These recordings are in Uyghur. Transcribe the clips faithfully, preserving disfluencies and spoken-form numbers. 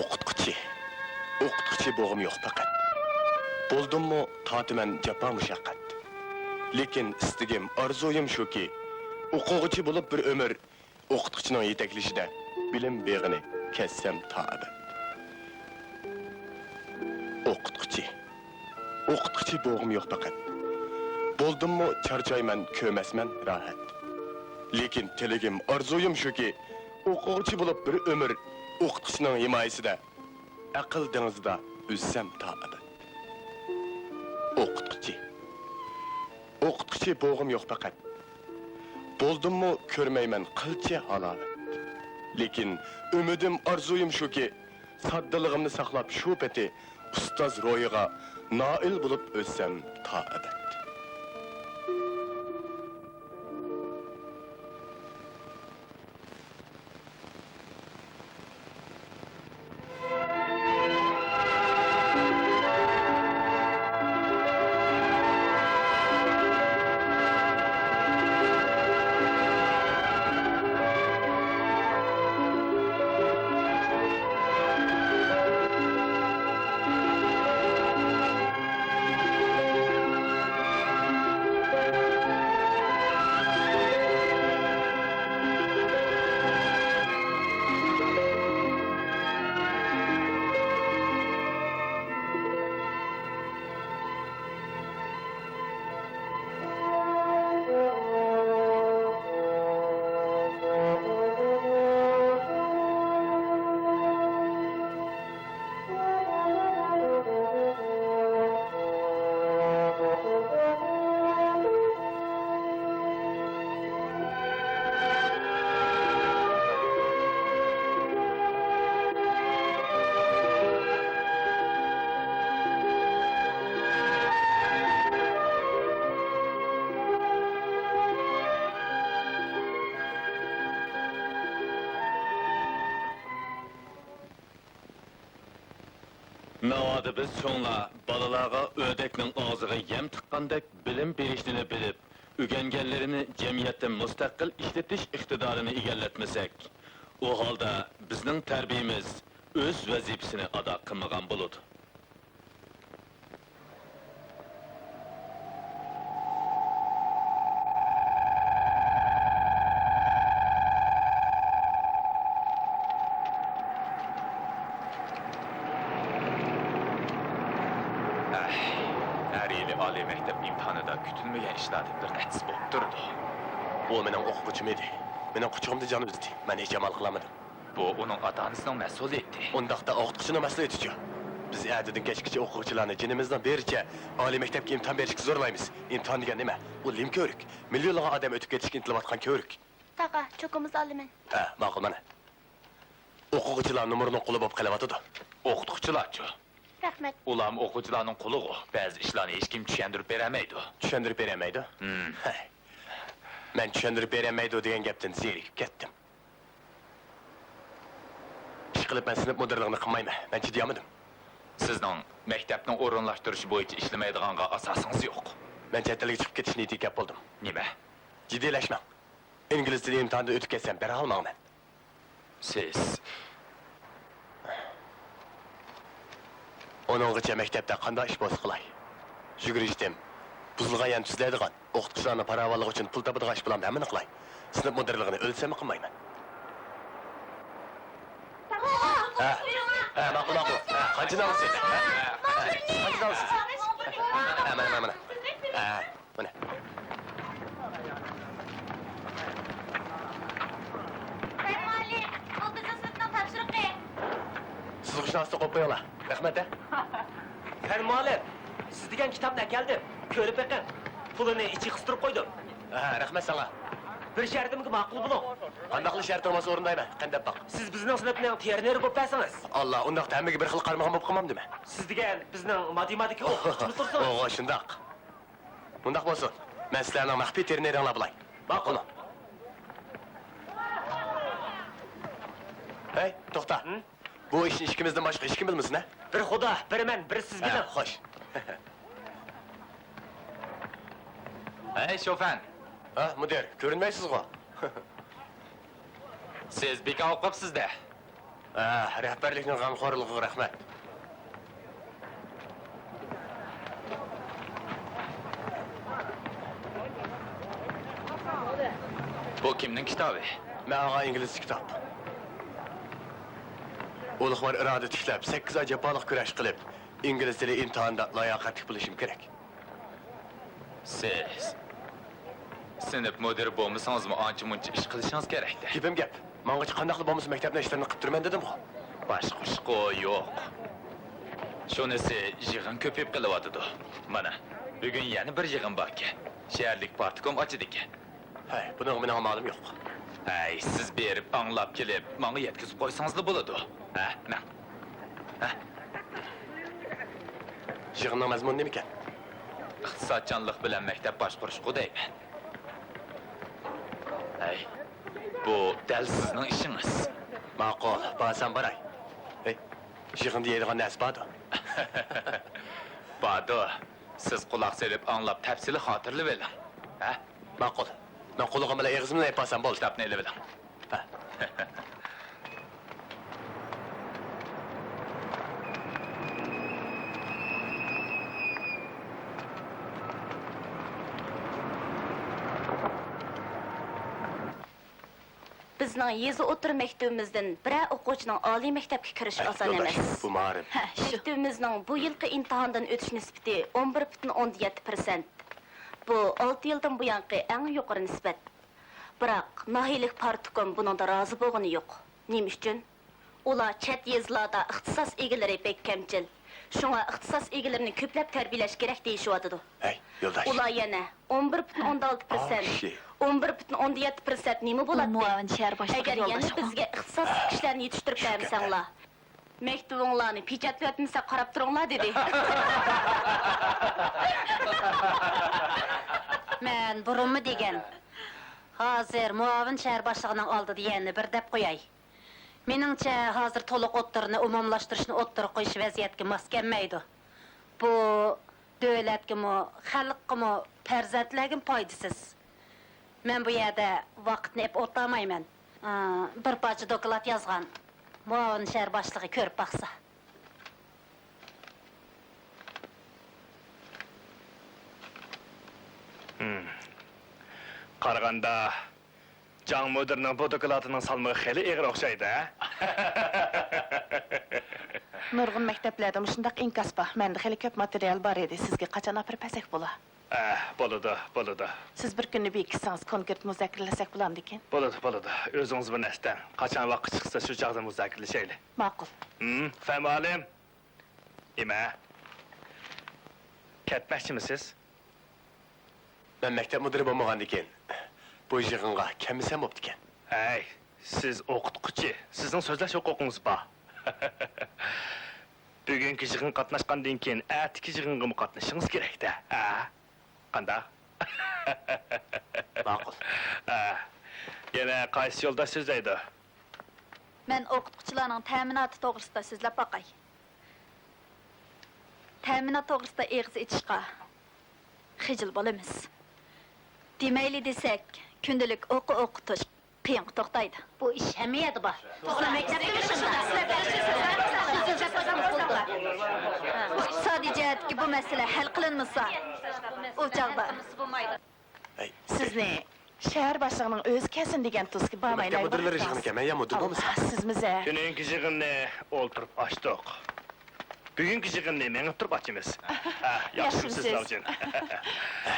ئوقۇتقۇچى، ئوقۇتقۇچى بوغۇم يوق پەقەت. بولدۇممۇ تارتىمەن جاپا مۇشەققەت. لېكىن ئىستىگىم، ئارزۇيۇم شۇكى، ئوقۇغۇچى بولۇپ بىر ئۆمۈر، ئوقۇتقۇچىنىڭ يېتەكلىشىدە بىلىم بېغىنى كەسسەم تا ئەبەد. ئوقۇتقۇچى، ئوقۇتقۇچى بوغۇم يوق پەقەت. بولدۇممۇ چارچايمەن، كۆرمەسمەن راھەت. لېكىن تىلىگىم، ئارزۇيۇم شۇكى، ئوقۇغۇچى بولۇپ بىر ئۆمۈر، ئوقۇتقۇچىنىڭ ھىمايىسىدە ئەقىل دېڭىزىدا ئۈزسەم تا ئەبەد. ئوقۇتقۇچى، ئوقۇتقۇچى بوغۇم يوق پەقەت. بولدۇممۇ كۆرمەيمەن قىلچە ھالاۋەت. لېكىن ئۈمىدىم، ئارزۇيۇم شۇكى، ساددىلىقىمنى ساقلاپ شۇ پېتى ئۇستاز روھىغا نائىل بولۇپ ئۆتسەم تا ئەبەد. ناۋادا بىز چوڭلار بالىلارغا ئۆردەكنىڭ ئاغزىغا يەم تىققاندەك بىلىم بېرىشنىلا بىلىپ، ئۆگەنگەنلىرىنى جەمئىيەتتە مۇستەقىل ئىشلىتىش ئىقتىدارىنى ئىگىلەتمىسەك، ئۇ ھالدا بىزنىڭ تەربىيىمىز ئۆز ۋەزىپىسىنى ئادا قىلمىغان بولىدۇ. ئەھ، ھەر يىلى ئالىي مەكتەپ ئىمتىھانىدا كۈتۈلمىگەن ئىشلاردىن بىر نەچچىسى بولۇپ تۇرىدۇ. ئۇ مېنىڭ ئوقۇغۇچىم ئىدى. مېنىڭ قۇچىقىمدا جان ئۈزدى. مەن ھېچ ئامال قىلالمىدىم. بۇ ئۇنىڭ ئاتا-ئانىسىنىڭ مەسئۇلىيىتى. ئۇنداقتا ئوقۇتقۇچىنىڭ مەسئۇلىيىتىچۇ؟ بىز ئەتىدىن كەچكىچە ئوقۇغۇچىلارنى جېنىمىزنىڭ بېرىچە ئالىي مەكتەپكە ئىمتىھان بېرىشكە زورلايمىز. ئىمتىھان دېگەن نېمە؟ ئۇ لىم كۆۋرۈك. مىليونلىغان ئادەم ئۆتۈپ كېتىشكە ئىنتىلىۋاتقان كۆۋرۈك. تاغا، چوكىمىزنى ئالىمەن. ھە، ماقۇل، مانا. ئوقۇغۇچىلار نومۇرنىڭ قۇلى بولۇپ قېلىۋاتىدۇ. ئوقۇتقۇچىلارچۇ؟ رەھمەت. ئۇلارمۇ ئوقۇغۇچىلارنىڭ قۇلىغۇ. بەزى ئىشلارنى ھېچكىم چۈشەندۈرۈپ بېرەلمەيدۇ. چۈشەندۈرۈپ بېرەلمەيدۇ؟ ھىم. ھەي. مەن چۈشەندۈرۈپ بېرەلمەيدۇ دېگەن گەپتىن زېرىكىپ كەتتىم. ئىشقىلىپ، مەن سىنىپ مۇدىرلىقىنى قىلمايمەن. مەن چىدىيالمىدىم. سىزنىڭ مەكتەپنىڭ ئورۇنلاشتۇرۇشى بويىچە ئىشلىمەيدىغانغا ئاساسىڭىز يوق. مەن چەت ئەلگە چىقىپ كېتىش نىيىتىگە كەپ بولدۇم. نېمە؟ جىددىيلەشمەڭ. ئىنگلىز تىلى ئىمتىھانىدىن ئۆتۈپ كەتسەم، دەرھال ماڭىمەن. سىز. ئۇنىڭغىچە مەكتەپتە قانداق ئىش بولسا قىلاي. يۈگۈرۈشتىم. بۇزۇلغان يەرنى تۈزلەيدىغان، ئوقۇتقۇچىلارنىڭ پاراۋانلىقى ئۈچۈن پۇل تاپىدىغان ئىش بولامدۇ، ھەممىنى قىلاي. سىنىپ مۇدىرلىقىنى ئۆلسەممۇ قىلمايمەن. ھە. ھە، ماقۇل، ماقۇل. ھە، قانچىنى ئالىسىز؟ ھە؟ ھە، قانچىنى ئالىسىز؟ ھە، مانا، مانا، مانا. ھە. مانا. سەن مۇئەللىم، بۇ بىزنىڭ سىنىپنىڭ تاپشۇرۇقى. سىزغۇچىنى ئاستا قويۇپ قويۇڭلار. رەھمەت، ھە. سەن مۇئەللىم، سىز دېگەن كىتابنى ئەكەلدىم. كۆرۈپ بېقىڭ. پۇلىنى ئىچى قىستۇرۇپ قويدۇم. ھە، رەھمەت ساڭا. بىر شەرتىمگە ماقۇل بولۇڭ. قانداقلا شەرتىڭ بولسا ئورۇندايمەن. قېنى دەپ باق. سىز بىزنىڭ سىنىپنىڭ ترېنېرى بولۇپ بەرسىڭىز. ئاللا، ئۇنداقتا ھەممىگە بىر خىل قارىمىغان بولۇپ قالمامدىمەن؟ سىز دېگەن بىزنىڭ ماتېماتىكا ئوقۇتقۇچىمىز تۇرسىڭىز. ئوغۇ، شۇنداق. مۇنداق بولسۇن، مەن سىلەرنىڭ مەخپىي ترېنېرىڭلار بولاي. ماقۇل. ھەي، توختا. ھە؟ بۇ ئىشنى ئىككىمىزدىن باشقا ھېچكىم بىلمىسۇن، ھە؟ بىر خۇدا، بىر مەن، بىر سىز بىلىڭ. ھە، خوش. ھەي، شوفەن. ھە، مۇدىر، كۆرۈنمەيسىزغۇ. سىز بىكار ئوقۇپسىز-دە. ئە، رەھبەرلىكنىڭ غەمخورلۇقىغا رەھمەت. بۇ كىمنىڭ كىتابى؟ مەن ئالغان ئىنگلىزچە كىتاب. ئۇلۇغۋار ئىرادە تىكلەپ، سەككىز ئاي جاپالىق كۈرەش قىلىپ، ئىنگلىز تىلى ئىمتىھانىدا لاياقەتلىك بولۇشۇم كېرەك. سىز سىنىپ مۇدىرى بولمىسىڭىزمۇ ئانچە-مۇنچە ئىش قىلىشىڭىز كېرەكتى. گېپىم گەپ. ماڭغۇچە قانداقلا بولمىسۇن مەكتەپنىڭ ئىشلىرىنى قىلىپ تۇرىمەن دېدىمغۇ. باشقۇرۇشقۇ يوق. شۇنىسى يىغىن كۆپىيىپ قېلىۋاتىدۇ. مانا، بۈگۈن يەنە بىر يىغىن باركەن. شەھەرلىك پارتكوم ئاچىدىكەن. ھەي، بۇنىڭغا مېنىڭ ئامالىم يوق. ھەي، سىز بېرىپ ئاڭلاپ كېلىپ، ماڭا يەتكۈزۈپ قويسىڭىزلا بولىدۇ. ھە، مەن. ھە. يىغىننىڭ مەزمۇنى نېمىكەن؟ ئىقتىسادچانلىق بىلەن مەكتەپ باشقۇرۇشقۇ دەيمەن. ھەي، بۇ دەل سىزنىڭ ئىشىڭىز. ماقۇل، بارسام باراي. ھەي، يىغىندا يەيدىغان نەرسە باردۇ. باردۇ. سىز قۇلاق سېلىپ ئاڭلاپ تەپسىلىي خاتىرىلىۋېلىڭ. ھە؟ ماقۇل. مەن قولىغا بىلەن ئېغىزىمنى ئېلىپ بارسام بولدى. كىتابنى ئېلىۋېلىڭ. ھە. بىزنىڭ يېزا ئوتتۇرا مەكتىۋىمىزدىن بىرەر ئوقۇغۇچىنىڭ ئالىي مەكتەپكە كىرىشى ئاسان يولداش، ئەمەس. بۇ مائارىپ. ھە، شۇ. مەكتىۋىمىزنىڭ بۇ يىلقى ئىمتىھاندىن ئۆتۈش نىسبىتى ئون بىر پۈتۈن ئوندىن يەتتە پىرسەنت. بۇ ئالتە يىلدىن بۇيانقى ئەڭ يۇقىرى نىسبەت. بىراق، ناھىيەلىك پارتكوم بۇنىڭدا رازى بولغىنى يوق. نېمە ئۈچۈن؟ ئۇلار چەت يېزىلاردا ئىختىساس ئىگىلىرى بەك كەمچىل. شۇڭا ئىختىساس ئىگىلىرىنى كۆپلەپ تەربىيەلەش كېرەك دېيىشىۋاتىدۇ. ھەي، يولداش. ئۇلار يەنە ئون بىر پۈتۈن ئوندىن ئالتە پىرسەنت، ئاۋۇ كىشى. ئون بىر پۈتۈن ئوندىن يەتتە پىرسەنت نېمە بۇ بولاتتى؟ مۇئاۋىن شەھەر باشلىقى ئەگەر يەنە يولداش. بىزگە ئىختىساسلىق كىشىلەرنى يېتىشتۈرۈپ بەرمىسەڭلار، مەكتىۋىڭلارنى پېچەتلىۋەتمىسەك قاراپ تۇرۇڭلار، دېدى. مەن بۇرۇنمۇ دېگەن، ھازىر مۇئاۋىن شەھەر باشلىقىنىڭ ئالدىدا يەنە بىر دەپ قوياي. مېنىڭچە، ھازىر تولۇق ئوتتۇرىنى ئومۇملاشتۇرۇشنى ئوتتۇرىغا قويۇش ۋەزىيەتكە ماس كەلمەيدۇ. بۇ دۆلەتكىمۇ، خەلققىمۇ، پەرزەنتلەرگىمۇ پايدىسىز. مەن بۇ يەردە ۋاقىتنى ئېپ ئولتۇرمايمەن. ئا، بىر پارچە دوكلات يازغان. مۇئاۋىن شەھەر باشلىقى كۆرۈپ باقسا. ھىم. قارىغاندا، جاڭ مۇدىرنىڭ بۇ دوكلاتىنىڭ سالمىقى خېلى ئېغىر ئوخشايدۇ، ھە؟ نۇرغۇن مەكتەپلەردە مۇشۇنداق ئىنكاس بار. مەندە خېلى كۆپ ماتېرىيال بار ئىدى. سىزگە قاچان ئاپىرىپ بەرسەك بولا؟ ئە، بولىدۇ، بولىدۇ. سىز بىر كۈننى بېكىتسىڭىز، كونكرېت مۇزاكىرىلىسەك بولامدىكىن؟ بولىدۇ، بولىدۇ. ئۆزىڭىز بىر نەستەڭ. قاچان ۋاقىت چىقسا، شۇ چاغدا مۇزاكىرىلىشەيلى. ماقۇل. ھىم، فەن مۇئەللىم. ئىمە. كەتمەكچىمىسىز؟ مەن مەكتەپ مۇدىرى بولمىغاندىكىن، بۇ يىغىنغا كەلمىسەم بوپتىكەن. ھەي، سىز ئوقۇتقۇچى، سىزنىڭ سۆزلەش ھوقۇقىڭىز بار. بۈگۈنكى يىغىنغا قاتناشقاندىن كېيىن، ئەتىكى يىغىنغىمۇ قاتنىشىشىڭىز كېرەك-دە، ھە؟ قانداق؟ ماقۇل. ھە. يەنە قايسى يولداش سۆزلەيدۇ؟ مەن ئوقۇتقۇچىلارنىڭ تەمىناتى توغرىسىدا سۆزلەپ باقاي. تەمىنات توغرىسىدا ئېغىز ئېچىشقا خىجىل بولىمىز. دېمەيلى دېسەك، كۈندىلىك ئوقۇ ئوقۇتۇش قىيىنغا توختايدۇ. بۇ ئىش ھەممە يەردە بار. بىزنىڭ مەكتەپتىمۇ شۇنداق. ئىقتىسادىي جەھەتتىكى بۇ مەسىلە ھەل قىلىنمىسا، ئۇ چاغدا ھەي. سىزنى شەھەر باشلىقىنىڭ ئۆزى كەلسۇن دېگەن تۇزكى بارمايلا. مەكتەپ مۇدىرلىرى يىغىنى كەلمەي يا مۇدىر بولمىسا؟ سىزمۇ زە. تۈنۈگۈنكى يىغىننى ئولتۇرۇپ ئاچتۇق. بۈگۈنكى يىغىننى مېڭىپ تۇرۇپ ئاچىمىز. ھە، ياخشىمۇسىز، ياخشىمىسىز؟ زاۋجىن؟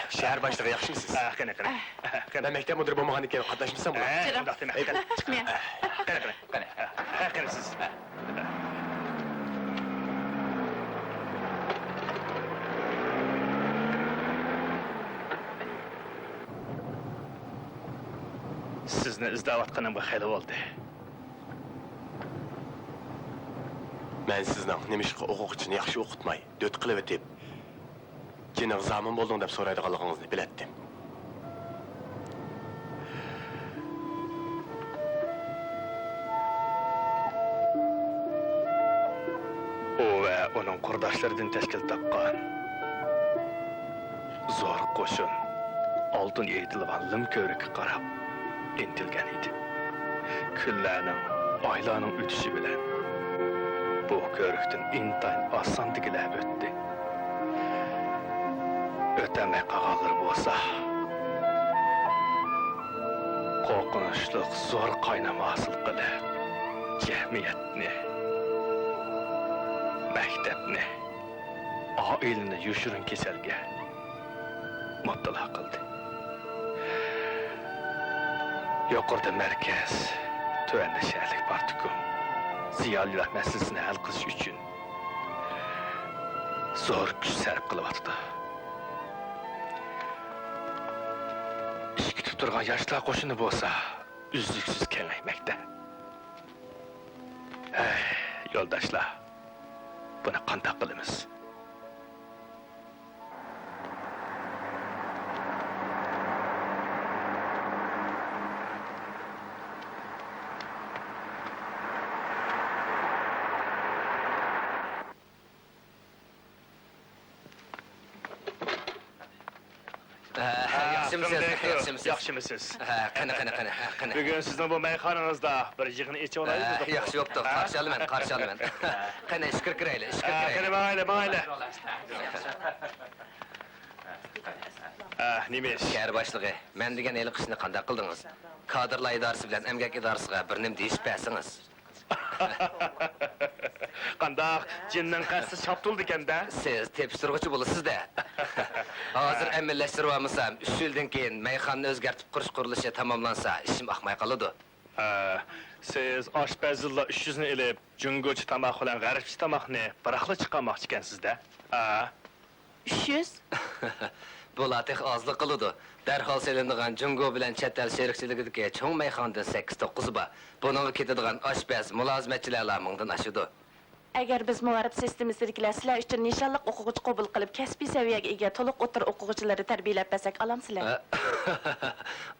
شەھەر باشلىقى ياخشىمىسىز؟ ھە، قېنى، قېنى. قېنى. مەن مەكتەپ مۇدىرى بولمىغاندىكىن قاتناشمىسام بولامدۇ؟ ھە، شۇنداق دېمە. قېنى، قېنى. قېنى، قېنى. ھە، قېنى سىز. ھە، قېنى سىز؟ ھە. سىزنى ئىزدەۋاتقىنىمغا خېلى بولدى. مەن سىزنىڭ نېمىشقا ئوقۇغۇچىنى ياخشى ئوقۇتماي، دۆت قىلىۋېتىپ، جېنىغا زامىن بولدۇڭ دەپ سورايدىغانلىقىڭىزنى بىلەتتىم. ئۇ ۋە ئۇنىڭ قۇرداشلىرىدىن تەشكىل تاپقان زور قوشۇن ئالتۇن ئېيتىلغان لىم كۆۋرۈككە قاراپ ئىنتىلگەن ئىدى. كۈنلەرنىڭ ئايلارنىڭ ئۆتۈشى بىلەن بۇ كۆۋرۈكتىن ئىنتايىن ئاز ساندىكىلەر ئۆتتى. ئۆتەلمەي قالغانلىرى بولسا، قورقۇنچلۇق زور قاينام ھاسىل قىلىپ، جەمئىيەتنى، مەكتەپنى، ئائىلىنى يوشۇرۇن كېسەلگە مۇپتىلا قىلدى. يۇقىرىدا مەركەز، تۆۋەندە شەھەرلىك پارتكوم زىيالىيلار مەسىلىسىنى ھەل قىلىش ئۈچۈن زور كۈچ سەرپ قىلىۋاتىدۇ. ئىش كۈتۈپ تۇرغان ياشلار قوشۇنى بولسا ئۈزلۈكسىز كېڭەيمەكتە. ھەي، يولداشلار، بۇنى قانداق قىلىمىز؟ ھە، ھە، ياخشىمۇسىز؟ ياخشىمۇسىز؟ ھە، قېنى، قېنى، قېنى، ھە، قېنى. بۈگۈن سىزنىڭ بۇ مەيخانىڭىزدا بىر يىغىن ئېچىۋالايلى ھە، دېدۇق. ياخشى بوپتۇ، ھە؟ قارشى ئالىمەن، قارشى ئالىمەن. قېنى، ئىچكىرى كىرەيلى، ئىچكىرى ھە، كىرەيلى. قېنى، ماڭايلى، ماڭايلى. ھە، نېمە ئىش؟ شەھەر باشلىقى، مەن دېگەن ھېلىقى ئىشنى قانداق قىلدىڭىز؟ كادىرلار ئىدارىسى بىلەن ئەمگەك ئىدارىسىغا بىر نېمە دېيىشىپ بەرسىڭىز. قانداق؟ جىننىڭ قەستى شاپتۇلدىكەن-دە. سىز تېپىشتۇرغۇچى بولىسىز-دە. ھازىر ئەمەلىيلەشتۈرۈۋالمىسام، ئۈچ يىلدىن كېيىن مەيخانىنى ئۆزگەرتىپ قۇرۇش قۇرۇلۇشى تاماملانسا، ئىشىم ئاقماي قالىدۇ. ھە، سىز ئاشپەزدىنلا ئۈچ يۈزنى ئېلىپ، جۇڭگوچە تاماق بىلەن غەربچە تاماقنى بىراقلا چىقارماقچىكەنسىز-دە؟ ھە؟ ئۈچ يۈز؟ بۇلار تېخى ئازلا قىلىدۇ. دەرھال سېلىنىدىغان جۇڭگو بىلەن چەت ئەل شېرىكچىلىكىدىكى چوڭ مەيخانىدىن سەككىز توققۇزى بار. بۇنىڭغا كېتىدىغان ئاشپەز، مۇلازىمەتچىلەرلا مىڭدىن ئاشىدۇ. ئەگەر بىز مۇۋارىپ سىستېمىسىدىكىلەر سىلەر ئۈچۈن نىشانلىق ئوقۇغۇچى قوبۇل قىلىپ، كەسپىي سەۋىيەگە ئىگە تولۇق ئوتتۇرا ئوقۇغۇچىلىرى تەربىيەلەپ بەرسەك، ئالامسىلەر؟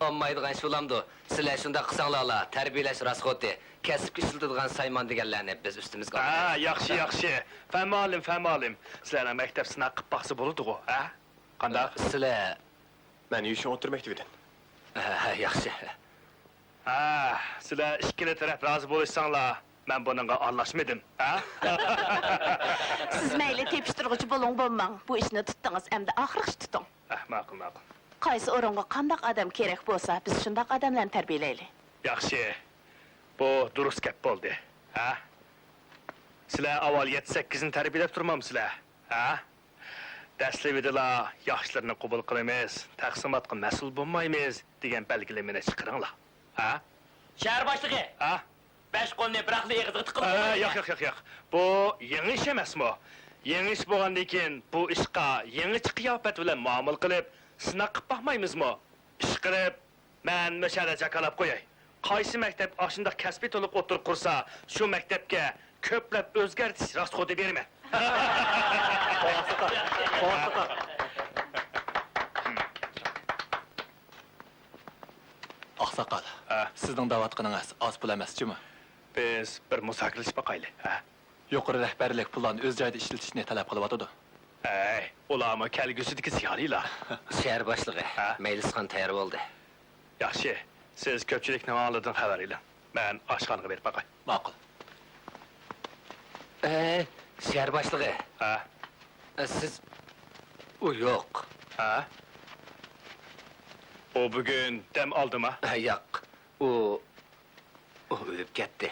ئالمايدىغان ئىش بولامدۇ؟ سىلەر شۇنداق قىلساڭلارلا، تەربىيەلەش راسخوتى، كەسىپكە ئىشلىتىدىغان سايمان دېگەنلەرنى بىز ئۈستىمىزگە ھە، ئالىمىز. ياخشى، ياخشى. فەمالىم، فەمالىم. سىلەرنىڭ مەكتەپ سىناق قىلىپ باقسا بولىدىغۇ، ھە؟ قانداق؟ سىلەر؟ مەن يۈشۈن ئوتتۇرا مەكتىۋىدىن. ھە، ھە، ياخشى. ھە، سىلەر ئىككىلا تەرەپ رازى بولۇشساڭلار، مەن بۇنىڭغا ئارىلاشمىدىم، ھە؟ سىز مەيلى تېپىشتۇرغۇچى بولۇڭ، بولماڭ. بۇ ئىشنى تۇتتىڭىز، ئەمدى ئاخىرغىچە تۇتۇڭ. ھە، ماقۇل، ماقۇل. قايسى ئورۇنغا قانداق ئادەم كېرەك بولسا، بىز شۇنداق ئادەملەرنى تەربىيەلەيلى. ياخشى. بۇ دۇرۇس گەپ بولدى، ھە؟ سىلەر ئاۋۋال يەتتە سەككىزنى تەربىيەلەپ تۇرمامسىلەر، ھە؟ دەسلىۋىدىلا ياخشىلىرىنى قوبۇل قىلىمىز، تەقسىماتقا مەسئۇل بولمايمىز دېگەن بەلگىلىمىنى چىقىرىڭلار. ھە؟ شەھەر باشلىقى! ھە؟ بەش قولنى بىراقلا ئېغىزغا تىقىپ ھە، قويمايلى. ياق، ياق، ياق، ياق. بۇ يېڭى ئىش ئەمەسمۇ؟ يېڭى ئىش بولغاندىن كېيىن بۇ ئىشقا يېڭىچە قىياپەت بىلەن مۇئامىلە قىلىپ، سىناق قىلىپ باقمايمىزمۇ؟ ئىشقىلىپ، مەن مۇشۇ يەردە جاكارلاپ قوياي. قايسى مەكتەپ ئاشۇنداق كەسپىي تولۇق ئوتتۇرىغا قۇرسا، شۇ مەكتەپكە كۆپلەپ ئۆزگەرتىش راسخوتى بېرىمەن. ئاقساقال، ئاقساقال. ئاقساقال، ھە. سىزنىڭ دەۋاتقىنىڭىز ئاز پۇل ئەمەس جۇمۇ؟ بىز بىر مۇزاكىرىلىشىپ باقايلى، ھە؟ يۇقىرى رەھبەرلىك پۇللارنى ئۆز جايىدا ئىشلىتىشنى تەلەپ قىلىۋاتىدۇ. ھەي، ئۇلارمۇ كەلگۈسىدىكى زىيالىيلار. شەھەر باشلىقى، ھە؟ مەيلىسخان تەييار بولدى. ياخشى، سىز كۆپچىلىكنىڭ ئالدىدىن خەۋەر ئېلىڭ. مەن ئاشخانىغا بېرىپ باقاي. ماقۇل. ئەي، شەھەر باشلىقى. ھە؟ ئە، سىز، ئۇ يوق. ھە؟ ئۇ بۈگۈن دەم ئالدىما؟ ھە، ياق. ئۇ، ئۇ ئۆلۈپ كەتتى.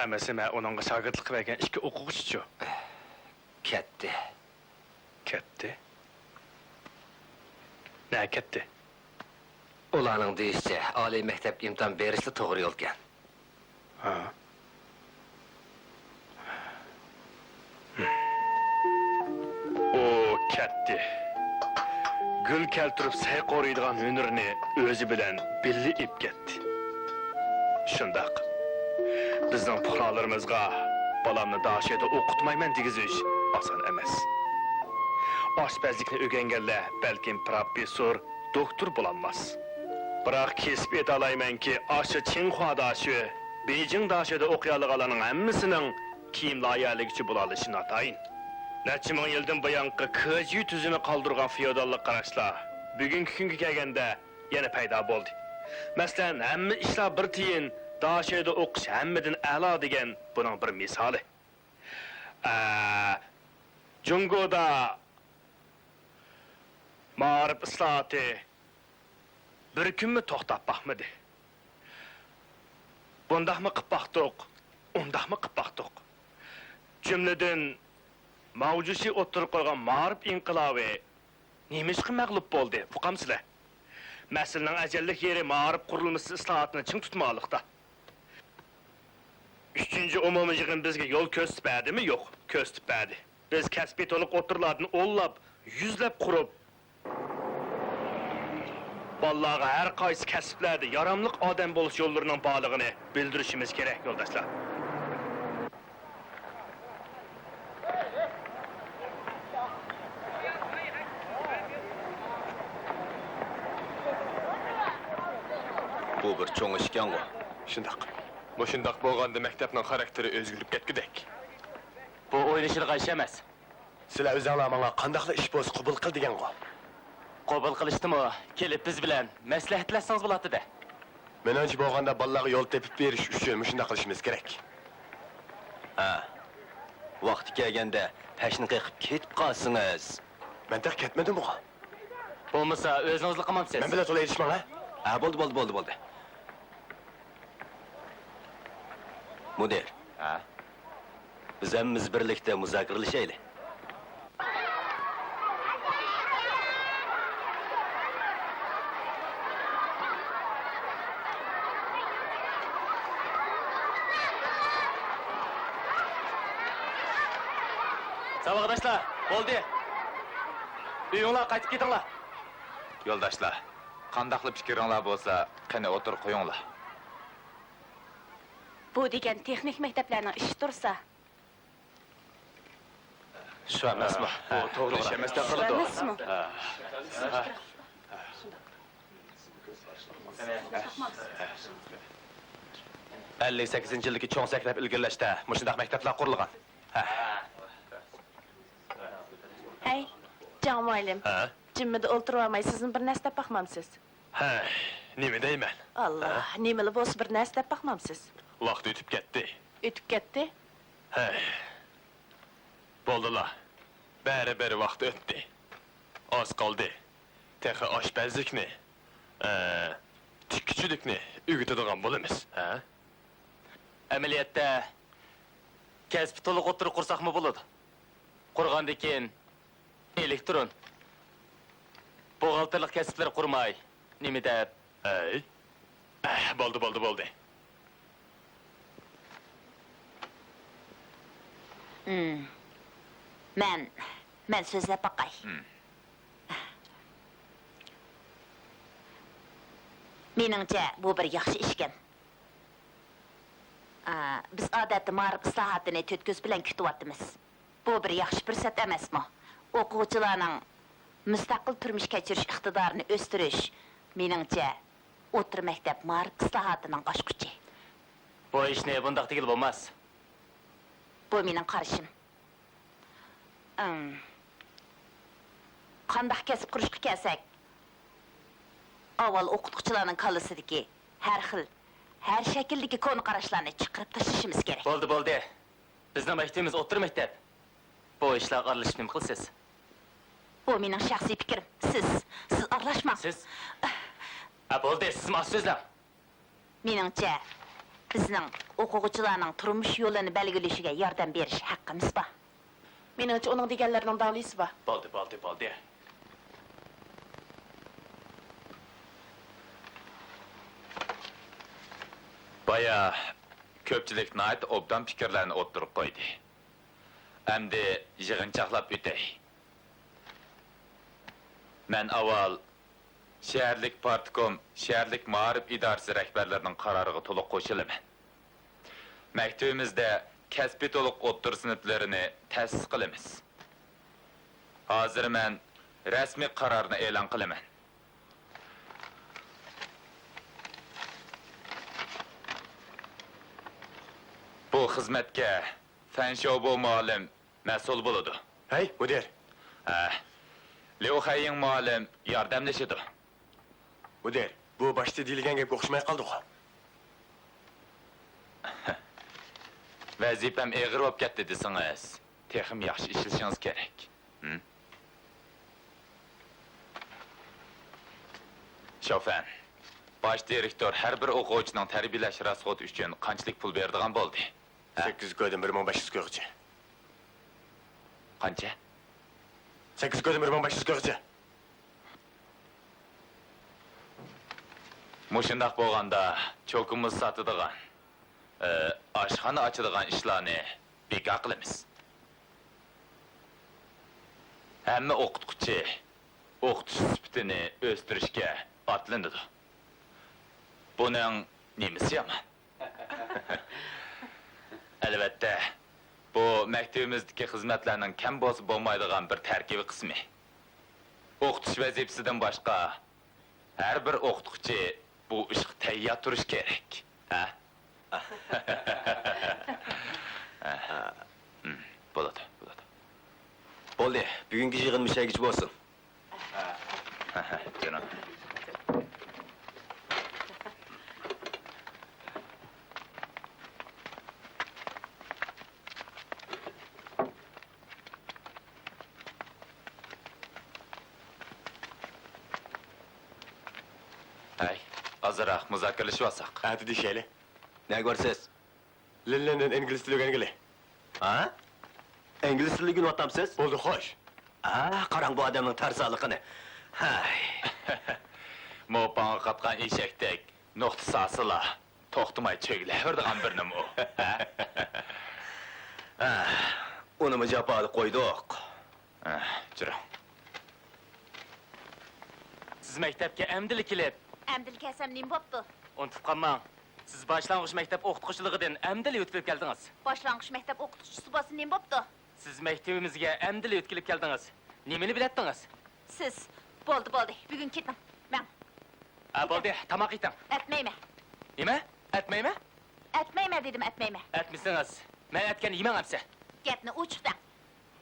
ئەمەسە مەن ئۇنىڭغا شاگىرتلىق بەرگەن ئىككى ئوقۇغۇچىچۇ؟ كەتتى. كەتتى؟ نەگە كەتتى؟ ئۇلارنىڭ دېيىشىچە، ئالىي مەكتەپكە ئىمتىھان بېرىشلا توغرا يولكەن. ھا. ئۇ كەتتى. گۈل كەلتۈرۈپ سەي قورۇيدىغان ھۈنىرىنى ئۆزى بىلەن بىللە ئېلىپ كەتتى. شۇنداق. بىزنىڭ پۇقرالىرىمىزغا بالامنى داشۆدە ئوقۇتمايمەن دېگۈزۈش ئاسان ئەمەس. ئاشپەزلىكنى ئۆگەنگەنلەر بەلكىم پىروفېسسور، دوكتور بولالماس. بىراق كېسىپ ئېيتالايمەنكى، ئاشۇ چىڭخۇا داشۆ، بېيجىڭ داشۆدە ئوقۇيالىغانلارنىڭ ھەممىسىنىڭ كىيىم لايىھەلىگۈچى بولالىشى ناتايىن. نەچچە مىڭ يىلدىن بۇيانقى كېجيۈ تۈزۈمى قالدۇرغان فېئوداللىق قاراشلار بۈگۈنكى كۈنگە كەلگەندە يەنە پەيدا بولدى. مەسىلەن، ھەممە ئىشلار بىر تىيىن، داشۆدە ئوقۇش ھەممىدىن ئەلا دېگەن بۇنىڭ بىر مىسالى. ئە، جۇڭگودا مائارىپ ئىسلاھاتى بىر كۈنمۇ توختاپ باقمىدى. بۇنداقمۇ قىپ باقتۇق، ئۇنداقمۇ قىپ باقتۇق. جۈملىدىن، ماۋجۇشى ئوتتۇرىغا قويغان مائارىپ ئىنقىلابى نېمىشقا مەغلۇپ بولدى، ئۇقامسىلەر؟ مەسىلىنىڭ ئەجەللىك يېرى مائارىپ قۇرۇلمىسى ئىسلاھاتىنى چىڭ تۇتماقلىقتا. ئۈچىنچى ئومۇمىي يىغىن بىزگە يول كۆرسىتىپ بەردىمۇ؟ يوق، كۆرسىتىپ بەردى. بىز كەسپىي تولۇق ئوتتۇرىلاردىن ئونلاپ، يۈزلەپ قۇرۇپ، بالىلارغا ھەر قايسى كەسىپلەردە ياراملىق ئادەم بولۇش يوللىرىنىڭ بارلىقىنى بىلدۈرۈشىمىز كېرەك، يولداشلار. بۇ بىر چوڭ ئىشكەنغۇ؟ شۇنداق. مۇشۇنداق بولغاندا مەكتەپنىڭ خاراكتېرى ئۆزگىرىپ كەتكۈدەك. بۇ ئويلىشىدىغان ئىش ئەمەس. سىلەر ئۆزۈڭلار ماڭا قانداقلا ئىش بولسا قوبۇل قىل دېگەنغۇ؟ قوبۇل قىلىشتىمۇ كېلىپ بىز بىلەن مەسلىھەتلەشسىڭىز بولاتتى-دە. مېنىڭچە بولغاندا بالىلارغا يول تېپىپ بېرىش ئۈچۈن مۇشۇنداق قىلىشىمىز كېرەك. ھە. ۋاقتى كەلگەندە پەشنى قېقىپ كېتىپ قالسىڭىز. مەن تېخى كەتمىدىمغۇ؟ بولمىسا ئۆزىڭىزلا قىلمامسىز؟ مەن بىلەن تولا ئېلىشماڭ، ھە؟ ھە، بولدى، بولدى، بولدى، بولدى. مۇدىر. ھە؟ بىز ھەممىمىز بىرلىكتە مۇزاكىرىلىشەيلى. ساۋاقداشلار، بولدى. ئۆيۈڭلارغا قايتىپ كېتىڭلار. يولداشلار، قانداقلا پىكرىڭلار بولسا، قېنى ئوتتۇرىغا قويۇڭلار. بۇ دېگەن تېخنىك مەكتەپلەرنىڭ ئىشى تۇرسا. شۇ ئەمەسمۇ؟ بۇ توغرا ئىش ئەمەستەك قىلىدۇ. شۇ ئەمەسمۇ؟ ئەللىك سەككىزىنچى يىلدىكى چوڭ سەكرەپ ئىلگىرىلەشتە مۇشۇنداق مەكتەپلەر قۇرۇلغان. ھە. ھەي، جاڭ مۇئەللىم. ھە؟ جىممىدە ئولتۇرۇۋالماي سىزمۇ بىر نەرسە دەپ باقمامسىز؟ ھەي، نېمە دەيمەن؟ ئاللا، ھە؟ نېمىلا بولسا بىر نەرسە دەپ باقمامسىز؟ ۋاقىت ئۆتۈپ كەتتى. ئۆتۈپ كەتتى؟ ھەي. بولدىلا. بەرىبىر ۋاقىت ئۆتتى. ئاز قالدى. تېخى ئاشپەزلىكنى، ئە، تىككۈچىلىكنى ئۆگىتىدىغان بولىمىز، ھە؟ ئەمەلىيەتتە، كەسپى تولۇق ئوتتۇرا قۇرساقمۇ بولىدۇ. قۇرغاندىن كېيىن، ئېلېكترون، بوغالتىرلىق كەسىپلەر قۇرماي، نېمە دەپ؟ ئەي. ئەھ، بولدى، بولدى، بولدى. ھىم. مەن، مەن سۆزلەپ باقاي. ھىم. مېنىڭچە، بۇ بىر ياخشى ئىشكەن. ئا، بىز ئادەتتە مائارىپ ئىسلاھاتىنى تۆت كۆز بىلەن كۈتۈۋاتىمىز. بۇ بىر ياخشى پۇرسەت ئەمەسمۇ؟ ئوقۇغۇچىلارنىڭ مۇستەقىل تۇرمۇش كەچۈرۈش ئىقتىدارىنى ئۆستۈرۈش، مېنىڭچە، ئوتتۇرا مەكتەپ مائارىپ ئىسلاھاتىنىڭ ئاچقۇچى. بۇ ئىشنى بۇنداق دېگىلى بولماس. بۇ مېنىڭ قارىشىم. ئىم. قانداق كەسىپ قۇرۇشقا كەلسەك، ئاۋۋال ئوقۇتقۇچىلارنىڭ كاللىسىدىكى ھەر خىل، ھەر شەكىلدىكى كونا قاراشلارنى چىقىرىپ تاشلىشىمىز كېرەك. بولدى، بولدى. بىزنىڭ مەكتىپىمىز ئوتتۇرا مەكتەپ. بۇ ئىشلارغا ئارىلىشىپ نېمە قىلىسىز؟ بۇ مېنىڭ شەخسىي پىكرىم. سىز، سىز ئارىلاشماڭ. سىز؟ ئە، بولدى، سىزمۇ ئاز سۆزلەڭ. مېنىڭچە، بىزنىڭ ئوقۇغۇچىلارنىڭ تۇرمۇش يولىنى بەلگىلىشىگە ياردەم بېرىش ھەققىمىز بار. مېنىڭچە، ئۇنىڭ دېگەنلىرىنىڭ دالىلى بار. بولدى، بولدى، بولدى. بايا كۆپچىلىك ناھايىتى ئوبدان پىكىرلەرنى ئوتتۇرىغا قويدى. ئەمدى يىغىنچاقلاپ ئۆتەي. مەن ئاۋۋال شەھەرلىك پارتكوم، شەھەرلىك مائارىپ ئىدارىسى رەھبەرلىرىنىڭ قارارىغا تولۇق قوشۇلىمەن. مەكتىۋىمىزدە كەسپىي تولۇق ئوتتۇرا سىنىپلىرىنى تەسىس قىلىمىز. ھازىر مەن رەسمىي قارارنى ئېلان قىلىمەن. بۇ خىزمەتكە فەن شياۋبو مۇئەللىم مەسئۇل بولىدۇ. ھەي، مۇدىر! ھە. ليۇ خەييىڭ مۇئەللىم ياردەملىشىدۇ. مۇدىر، بۇ باشتا دېيىلگەن گەپكە ئوخشىماي قالدىغۇ؟ ۋەزىپەم ئېغىر بولۇپ كەتتى دېسىڭىز، تېخىمۇ ياخشى ئىشلىشىڭىز كېرەك. ھىم؟ شوفەن، باش دىرېكتور ھەر بىر ئوقۇغۇچىنىڭ تەربىيەلەش راسخوتى ئۈچۈن قانچىلىك پۇل بېرىدىغان بولدى؟ ھە؟ سەككىز گودىن بىر مىڭ بەش يۈز گوغىچە. قانچە؟ سەككىز گودىن بىر مىڭ بەش يۈز گوغىچە. مۇشۇنداق بولغاندا، چوكىمىز ساتىدىغان، ئى، ئاشخانا ئاچىدىغان ئىشلارنى بىكار قىلىمىز. ھەممە ئوقۇتقۇچى ئوقۇتۇش سۈپىتىنى ئۆستۈرۈشكە ئاتلىنىدۇ. بۇنىڭ نېمىسى يامان؟ ئەلۋەتتە، بۇ مەكتىۋىمىزدىكى خىزمەتلەرنىڭ كەم بولسا بولمايدىغان بىر تەركىبىي قىسمى. ئوقۇتۇش ۋەزىپىسىدىن باشقا، ھەر بىر ئوقۇتقۇچى بۇ ئىشقا تەييار تۇرۇشى كېرەك. ھە؟ ھە. ھىم، بولىدۇ، بولىدۇ. بولدى، بۈگۈنكى يىغىن مۇشەگىچە بولسۇن. جېنىم. ھەي، ئازراق مۇزاكىرىلىشىۋالساق. ئەتە دېيىشەيلى. نەگە بارىسىز؟ لىنلىندىن ئىنگلىز تىلى ئۆگەنگىلى. ھە؟ ئىنگلىز تىلى ئۆگىنىۋاتامسىز؟ بولدى، خوش. ھە، قاراڭ بۇ ئادەمنىڭ تەرسالىقىنى. ھەي. موپاڭغا قاتقان ئېشەكتەك نۇقتا سالسىلا، توختىماي چۆگىلەۋېرىدىغان بىرنىمۇ. ھە، ئۇنىمۇ جاپالىق قويدۇق. ھە، جۈرۈڭ. سىز مەكتەپكە ئەمدىلا كېلىپ. ئەمدىلا كەلسەم نېمە بوپتۇ؟ ئۇنتۇپ قالماڭ. سىز باشلانغۇچ مەكتەپ ئوقۇتقۇچىلىقىدىن ئەمدىلا ئۆتكىلى كەلدىڭىز. باشلانغۇچ مەكتەپ ئوقۇتقۇچىسى بولسا نېمە بوپتۇ؟ سىز مەكتىۋىمىزگە ئەمدىلا ئۆتكىلى كەلدىڭىز. نېمىنى بىلەتتىڭىز؟ سىز. بولدى، بولدى. بۈگۈن كېتىڭ. مەڭ. ھە، بولدى. تاماق ئېتىڭ. ئەتمەيمەن. نېمە؟ ئەتمەيمەن؟ ئەتمەيمەن دېدىم، ئەتمەيمەن. ئەتمىسىڭىز، مەن ئەتكەن يېمەڭ ئەمسە. گەپنى ئوچۇق دەڭ.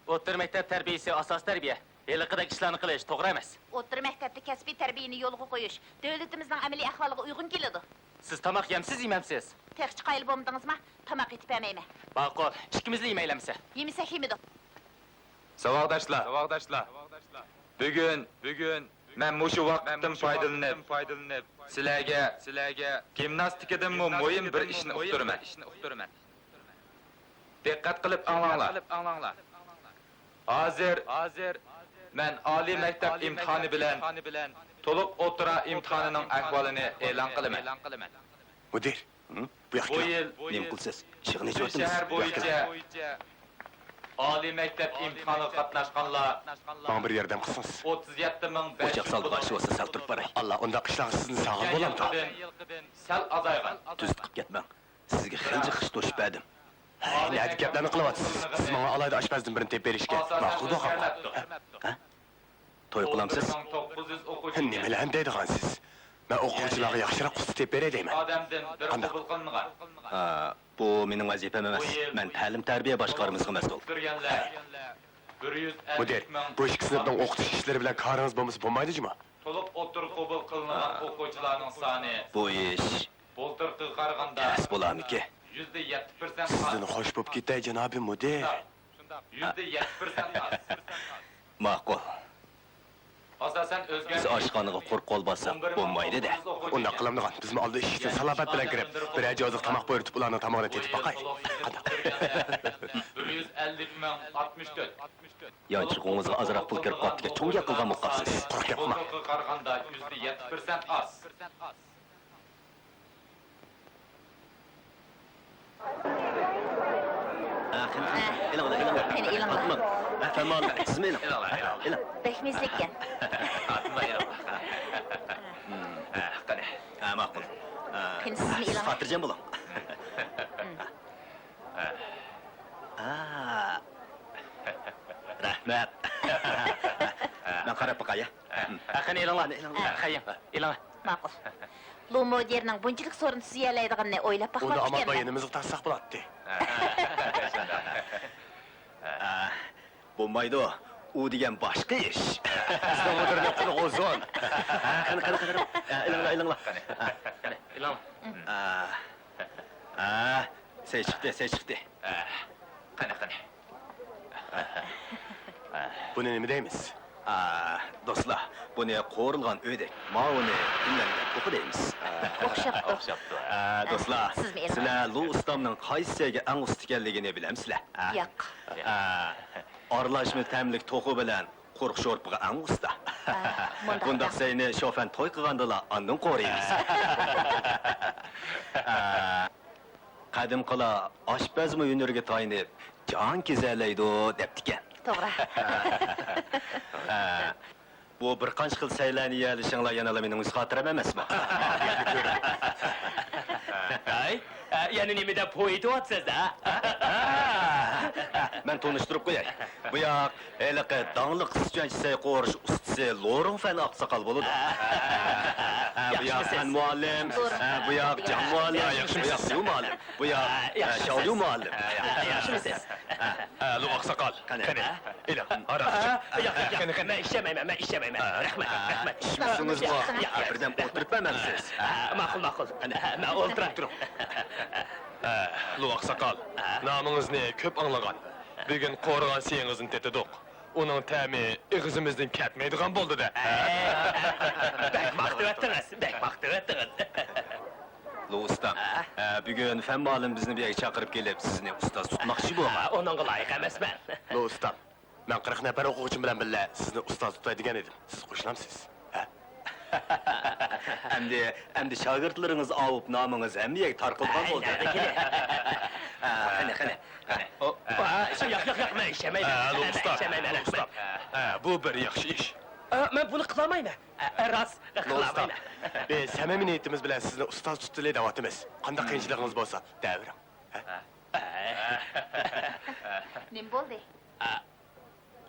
ئوتتۇرا مەكتەپ تەربىيىسى ئاساسىي تەربىيە. ھېلىقىدەك ئىشلارنى قىلىش توغرا ئەمەس. ئوتتۇرا مەكتەپتە كەسپىي تەربىيەنى يولغا قويۇش دۆلىتىمىزنىڭ ئەمەلىي ئەھۋالىغا ئۇيغۇن كېلىدۇ. سىز تاماق يەمسىز يېمەمسىز؟ تېخىچە قايىل بولمىدىڭىزما؟ تاماق ئېتىپ بەرمەيمەن. ماقۇل، ئىككىمىزلا يېمەيلى ئەمسە. يېمىسەك يېمىدۇق. ساۋاقداشلار، ساۋاقداشلار، بۈگۈن، بۈگۈن مەن مۇشۇ ۋاقىتتىن پايدىلىنىپ، پايدىلىنىپ، سىلەرگە، سىلەرگە گىمناستىكىدىنمۇ مۇھىم بىر ئىشنى ئۇقتۇرىمەن. دىققەت قىلىپ ئاڭلاڭلار. ھازىر، ھازىر مەن ئالىي مەكتەپ ئىمتىھانى بىلەن تولۇق ئوتتۇرا ئىمتىھانىنىڭ ئەھۋالىنى ئېلان قىلىمەن. مۇدىر، بۇ ياققا كېلىڭ. نېمە قىلىسىز؟ يىغىن ئېچىۋاتىمىز. بۇ ياققا كېلىڭ. ئالىي مەكتەپ ئىمتىھانىغا قاتناشقانلار ماڭا بىر ياردەم قىلسىڭىز. ئوتتۇز يەتتە مىڭ بەش يۈز ئوچاق سالدىغان ئىش بولسا سەل تۇرۇپ باراي. ئاللا، ئۇنداق ئىشلارغا سىزنى سالغىلى بولامدۇ؟ سەل ئازايغان. تۈزىتىپ كەتمەڭ. سىزگە خېلى جىق ئىش توشۇپ بەردىم. ھەي، نەدىكى گەپلەرنى قىلىۋاتىسىز؟ سىز ماڭا ئالاھىدە ئاشپەزدىن بىرنى تېپىپ بېرىشكە ماقۇل بولغانغۇ؟ ھە؟ توي قىلامسىز؟ نېمىلەرنى دەيدىغانسىز؟ مەن ئوقۇغۇچىلارغا ياخشىراق ئۇستا تېپىپ بېرەي دەيمەن. قانداق؟ ھا، بۇ مېنىڭ ۋەزىپەم ئەمەس. مەن تەلىم-تەربىيە باشقارمىسىغا مەسئۇل. مۇدىر، بۇ ئىككى سىنىپنىڭ ئوقۇتۇش ئىشلىرى بىلەن كارىڭىز بولمىسا بولمايدۇ جۇمۇ؟ تولۇق ئوتتۇرىغا قوبۇل قىلىنغان ئوقۇغۇچىلارنىڭ سانى بۇ ئىش بۇلتۇرقىغا قارىغاندا تەس بولارمىكىن؟ يۈزدە يەتتە پىرسەنت ئاز. سىزدىن خوش بوپ كېتەي، جانابىي مۇدىر. شۇنداق، شۇنداق. يۈزدە يەتتە پىرسەنت ئاز. ماقۇل. ئاساسەن ئۆزگەرتىش. بىز ئاشخانىغا قۇر قول بارساق بولمايدۇ-دە. ئۇنداق قىلامدىغان، بىزمۇ ئالدى ئىشىكتىن سالاپەت بىلەن كىرىپ، بىرەر جوزۇق تاماق بۇيرۇتۇپ، ئۇلارنىڭ تامىقىنى تېتىپ باقاي. قانداق؟ بىر يۈز ئەللىك مىڭ ئاتمىش تۆت. يانچۇقىڭىزغا ئازراق پۇل كىرىپ قاپتىكەن، چوڭ گەپ قىلغان بولۇپ قاپسىز. قۇرۇق گەپمۇ؟ بۇلتۇرقىغا قارىغاندا يۈزدە يەتتە پىرسەنت ئاز. ھە، قېنى، قېنى، ئېلىڭلار، ئېلىڭلار. قېنى، ئېلىڭلار. ھە، فەرمان، سىزمۇ ئېلىڭ. ئېلىڭلار، ئېلىڭ. ئېلىڭ. بەك مەززىلىككەن. ئاتمىلا ئېلىڭلار. ھە، قېنى. ھە، ماقۇل. ھە، قېنى، سىزمۇ ئېلىڭ. خاتىرجەم بولۇڭ. ھە. رەھمەت. مەن قاراپ باقاي. ھە، قېنى ئېلىڭلار. قېنى ئېلىڭلار. ھە، خەييىڭ، ئېلىڭلار. ماقۇل. لۇ مودېرنىڭ بۇنچىلىك سورۇن تۈزىيەلەيدىغىنىنى ئويلاپ ئۇنى باقماپتىكەنمەن. ئامال بايىنىمىزغا تارتساق بولاتتى. ھە، بولمايدۇ. ئۇ دېگەن باشقا ئىش. بىزنىڭ مۇدىرنىڭ قۇلىقى ئۇزۇن. قېنى، قېنى، قېنى، قېنى. ئېلىڭلار، ئېلىڭلار. قېنى، قېنى، ئېلىڭلار. ھە، ھە، سەي چىقتى، سەي چىقتى. قېنى، قېنى. بۇنى نېمە دەيمىز؟ ئا، دوستلار، بۇنى قورۇلغان ئۆيدەك، ماۋۇنى گۈللەنگەن توخۇ دەيمىز. ئوخشاپتۇ. ئوخشاپتۇ. ئا، دوستلار، سىلەر لۇ ئۇستامنىڭ قايسى سەيگە ئەڭ ئۇستا ئىكەنلىكىنى بىلەمسىلەر؟ ياق. ئا، ئارىلاشما تەملىك توخۇ بىلەن قۇرۇق شورپىغا ئەڭ ئۇستا. ئا، مۇنداق. بۇنداق سەينى شوفەن توي قىلغاندىلا ئاندىن قورۇيمىز. ئا، قەدىمكىلار ئاشپەزمۇ ھۈنىرىگە تايىنىپ، جان كېزەلەيدۇ دەپتىكەن. توغرا. ھە. بۇ بىر قانچە خىل سەيلەرنى يېيەلىشىڭلار يەنىلا مېنىڭ ئۆز خاتىرەم ئەمەسمۇ؟ ھەي، يەنە نېمە دەپ پويىتىۋاتىسىز، ھە؟ مەن تونۇشتۇرۇپ قوياي. بۇ ياق ھېلىقى داڭلىق سىچۈەنچە سەي قورۇش ئۇستىسى لورۇڭفەن ئاقساقال بولىدۇ. ھە، بۇ ياق خەن مۇئەللىم، ھە، بۇ ياق جاڭ مۇئەللىم، بۇ ياق ليۇ مۇئەللىم، بۇ ياق، ھە، شاۋليۇ مۇئەللىم. ياخشىمۇسىز؟ ھە، لۇ ئاقساقال، قېنى، ئېلىڭ، ھاراق ئىچىڭ. ياق، ياق، ياق، قېنى، قېنى. مەن ئىچەلمەيمەن، مەن ئىچەلمەيمەن. رەھمەت، رەھمەت. ئىچمىسىڭىزمۇ، بىردەم ئولتۇرۇپ بەرمەمسىز؟ ماقۇل، ماقۇل. مەن ئولتۇراي. تۇرۇڭ. ھە، لۇ ئاقساقال، نامىڭىزنى كۆپ ئاڭلىغان. بۈگۈن قورۇغان سېيىڭىزنى تېتىدۇق. ئۇنىڭ تەمى ئېغىزىمىزدىن كەتمەيدىغان بولدى-دە. بەك ماختىۋەتتىڭىز، بەك ماختىۋەتتىڭىز. لۇ ئۇستام، ھە، بۈگۈن فەن مۇئەللىم بىزنى بۇ يەرگە چاقىرىپ كېلىپ، سىزنى ئۇستاز تۇتماقچى بولغان. ئۇنىڭغا لايىق ئەمەسمەن. لۇ ئۇستام، مەن قىرىق نەپەر ئوقۇغۇچىم بىلەن بىللە سىزنى ئۇستاز تۇتاي دېگەن ئىدىم. سىز قوشۇلامسىز؟ ھە؟ ئەمدى، ئەمدى شاگىرتلىرىڭىز ئاۋۇپ، نامىڭىز ھەممە يەرگە تارقىلغان بولدى. ھە، قېنى، قېنى، قېنى. ياق، ياق، ياق، مەن ئىچەلمەيمەن. ھە، لۇ ئۇستام، لۇ ئۇستام. ھە، بۇ بىر ياخشى ئىش. مەن بۇنى قىلالمايمەن. راست، قىلالمايمەن. بىز سەمىمىي نىيىتىمىز بىلەن سىزنى ئۇستاز تۇتتىلى دەۋاتىمىز. قانداق قىيىنچىلىقىڭىز بولسا، دەۋېرىڭ. ھە؟ نېمە بولدى؟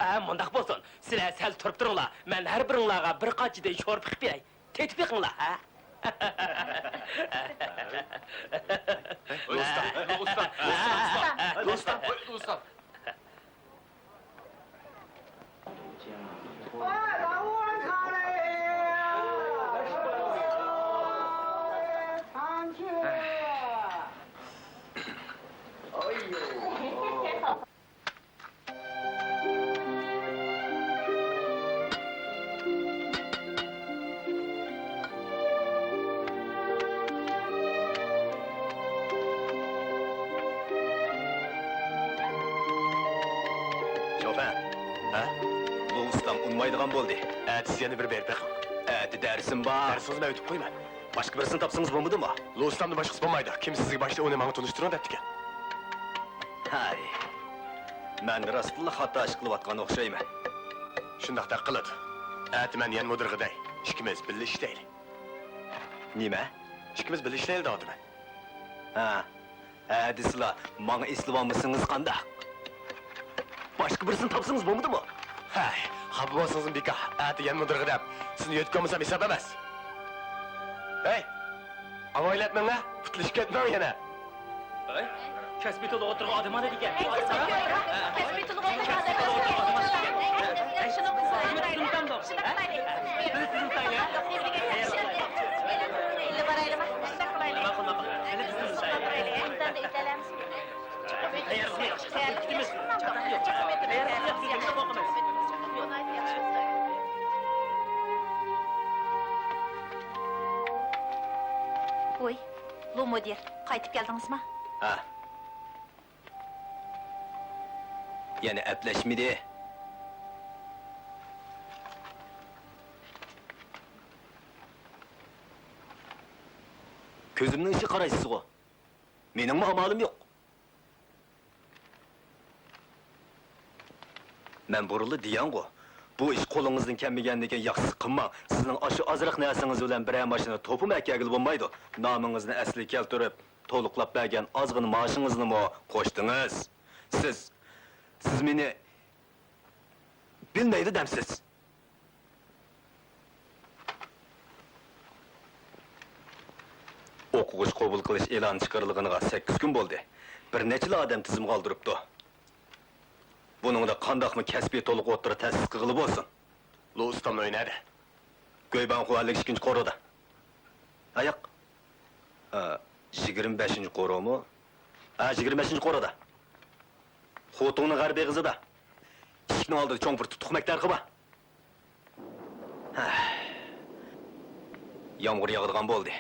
ھە، مۇنداق بولسۇن، سىلەر سەل تۇرۇپ تۇرۇڭلار، مەن ھەر بىرىڭلارغا بىر قاچىدىن شورپا قىلىپ بېرەي. تېتىپ بېقىڭلار، ھە؟ ئۇستا، ئۇستا، ئۇستا، ئۇستا. شوفەن. ھە؟ بۇ ئۇستام ئۇنىمايدىغان بولدى. ئەتىسى يەنە بىر بېرىپ بېقىڭ. ئەتە دەرسىم بار. دەرسىڭىزنى مەن ئۆتۈپ قويىمەن. باشقا بىرسىنى تاپسىڭىز بولمىدىمۇ؟ لۇ ئۇستامدىن باشقىسى بولمايدۇ. كىم سىزگە باشتا ئۇنى ماڭا تونۇشتۇرۇڭ دەپتىكەن. ھاي. مەن راستلا خاتا ئىش قىلىۋاتقان ئوخشايمەن. شۇنداقتەك قىلىدۇ. ئەتە مەن يەنە مۇدىرغا دەي. ئىككىمىز بىللە ئىشلەيلى. نېمە؟ ئىككىمىز بىللە ئىشلەيلى دەۋاتىمەن. ھە. ھە دېسىلا، ماڭا ئېسىلىۋالمىسىڭىز قانداق؟ باشقا بىرسىنى تاپسىڭىز بولمىدىمۇ؟ ھەي، خاپا بولسىڭىزمۇ بىكار. ئەتە يەنە مۇدىرغا دەپ، سىزنى يۆتكىۋالمىسام ھېسابلىماس. ھەي، ئاۋايلاپ مېڭە، پۇتلىشىپ كەتمەڭ يەنە. ھەي، كەسپىي تولغا ئولتۇرغان ئادەم ئانا دېگەن. كەسپىي تولغا ئولتۇرغان ئادەم ئانا دېگەن. شۇنى قىلسا، شۇنى قىلسا. ۋوي، لۇ مۇدىر، قايتىپ كەلدىڭىزما؟ ھە. يەنە ئەپلەشمىدى. كۆزۈمنىڭ ئىچىگە قارايسىزغۇ؟ مېنىڭمۇ ئامالىم يوق. مەن بۇرۇنلا دېگەنغۇ، بۇ ئىش قولىڭىزدىن كەلمىگەندىن كېيىن ياخشىسى قىلماڭ. سىزنىڭ ئاشۇ ئازراق نەرسىڭىز بىلەن بىرەر ماشىنا توپىمۇ ئەكەلگىلى بولمايدۇ. نامىڭىزنى ئەسلىگە كەلتۈرۈپ، تولۇقلاپ بەرگەن ئازغىنە مائاشىڭىزنىمۇ قوشتىڭىز. سىز، سىز مېنى بىلمەيدۇ دەمسىز؟ ئوقۇغۇچى قوبۇل قىلىش ئېلانى چىقىرىلغىنىغا سەككىز كۈن بولدى. بىر نەچچىلا ئادەم تىزىمغا ئالدۇرۇپتۇ. بۇنىڭدا قانداقمۇ كەسپىي تولۇق ئوتتۇرا تەسىس قىلغىلى بولسۇن؟ لۇ ئۇستامنىڭ ئۆيى نەدە؟ گۇيباڭخۇ ئەللىك ئىككىنچى قورۇدا. ئاياق. ئا، يىگىرمە بەشىنچى قورۇمۇ؟ ھە، يىگىرمە بەشىنچى قورۇدا. خوتۇڭنىڭ غەربىي ئېغىزىدا. ئىشىكنىڭ ئالدىدا چوڭ بىر تۇتۇق مەكتەرخى بار. يامغۇر ياغىدىغان بولدى.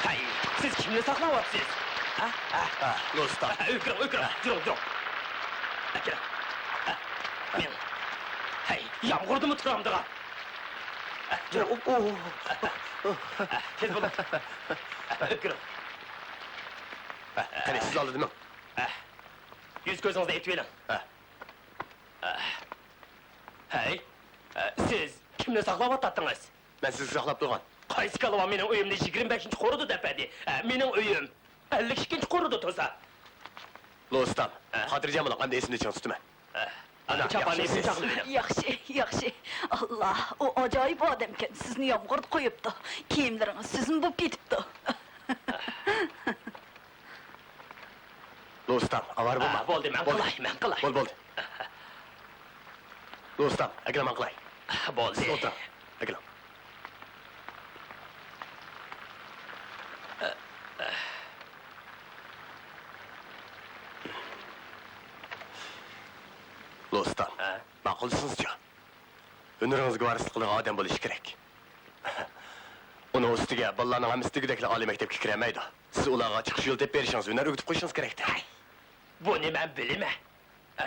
ھەي، سىز كىمنى ساقلاۋاتىسىز؟ ھە؟ ھە؟ ھە، لۇستا. ھە، ئۆكۈرۈڭ، ئۆكۈرۈڭ. جۈرۈڭ، جۈرۈڭ. ئەكىرىڭ. ھە، مېڭىڭ. ھەي، يامغۇردىمۇ تۇرامدىغان. ھە، جۈرۈڭ. ئۇ، ئۇ. ھە، تېز بولۇڭ. ھە، ئۆكۈرۈڭ. ھە، قېنى، سىز ئالدىدا مېڭىڭ. ھە. يۈز-كۆزىڭىزنى ئېتىۋېلىڭ. ھە. ھەي، سىز كىمنى ساقلاۋاتاتتىڭىز؟ مەن سىزگە ساقلاپ تۇرغان. قايسى كالۋا مېنىڭ ئۆيۈمنى يىگىرمە بەشىنچى قورۇدا دەپ بەردى؟ ھە، مېنىڭ ئۆيۈم ئەللىك ئىككىنچى قورۇدا تۇرسا. لۇ ئۇستام، ھە؟ خاتىرجەم بولۇڭ، ئەمدى ئېسىمنى چىڭ تۇتىمەن. ھە. ئانا، چاپاننى ياخشى. ئېسىمگە ساقلىۋېلىڭ. ياخشى، ياخشى. ئاللا، ئۇ ئاجايىپ ئادەمكەن، سىزنى يامغۇردا قويۇپتۇ. كىيىملىرىڭىز سۈزمە بولۇپ كېتىپتۇ. لۇ ئۇستام، ئاۋارە بولما. ھە، بولدى، مەن قىلاي، مەن قىلاي. بولدى، بولدى. لۇ ئۇستام، ئەكېلىڭ، مەن قىلاي. بولدى. سىز ئولتۇرۇڭ. ئەكېلىڭ. لۇ ئۇستام، ھە؟ ماقۇل دېسىڭىزچۇ؟ ھۈنىرىڭىزگە ۋارىسلىق قىلىدىغان ئادەم بولۇشى كېرەك. ئۇنىڭ ئۈستىگە بالىلارنىڭ ھەممىسى دېگۈدەكلا ئالىي مەكتەپكە كىرەلمەيدۇ. سىز ئۇلارغا چىقىش يولى تېپىپ بېرىشىڭىز، ھۈنەر ئۆگىتىپ قويۇشىڭىز كېرەكتى. بۇنى مەن بىلىمەن. ئە،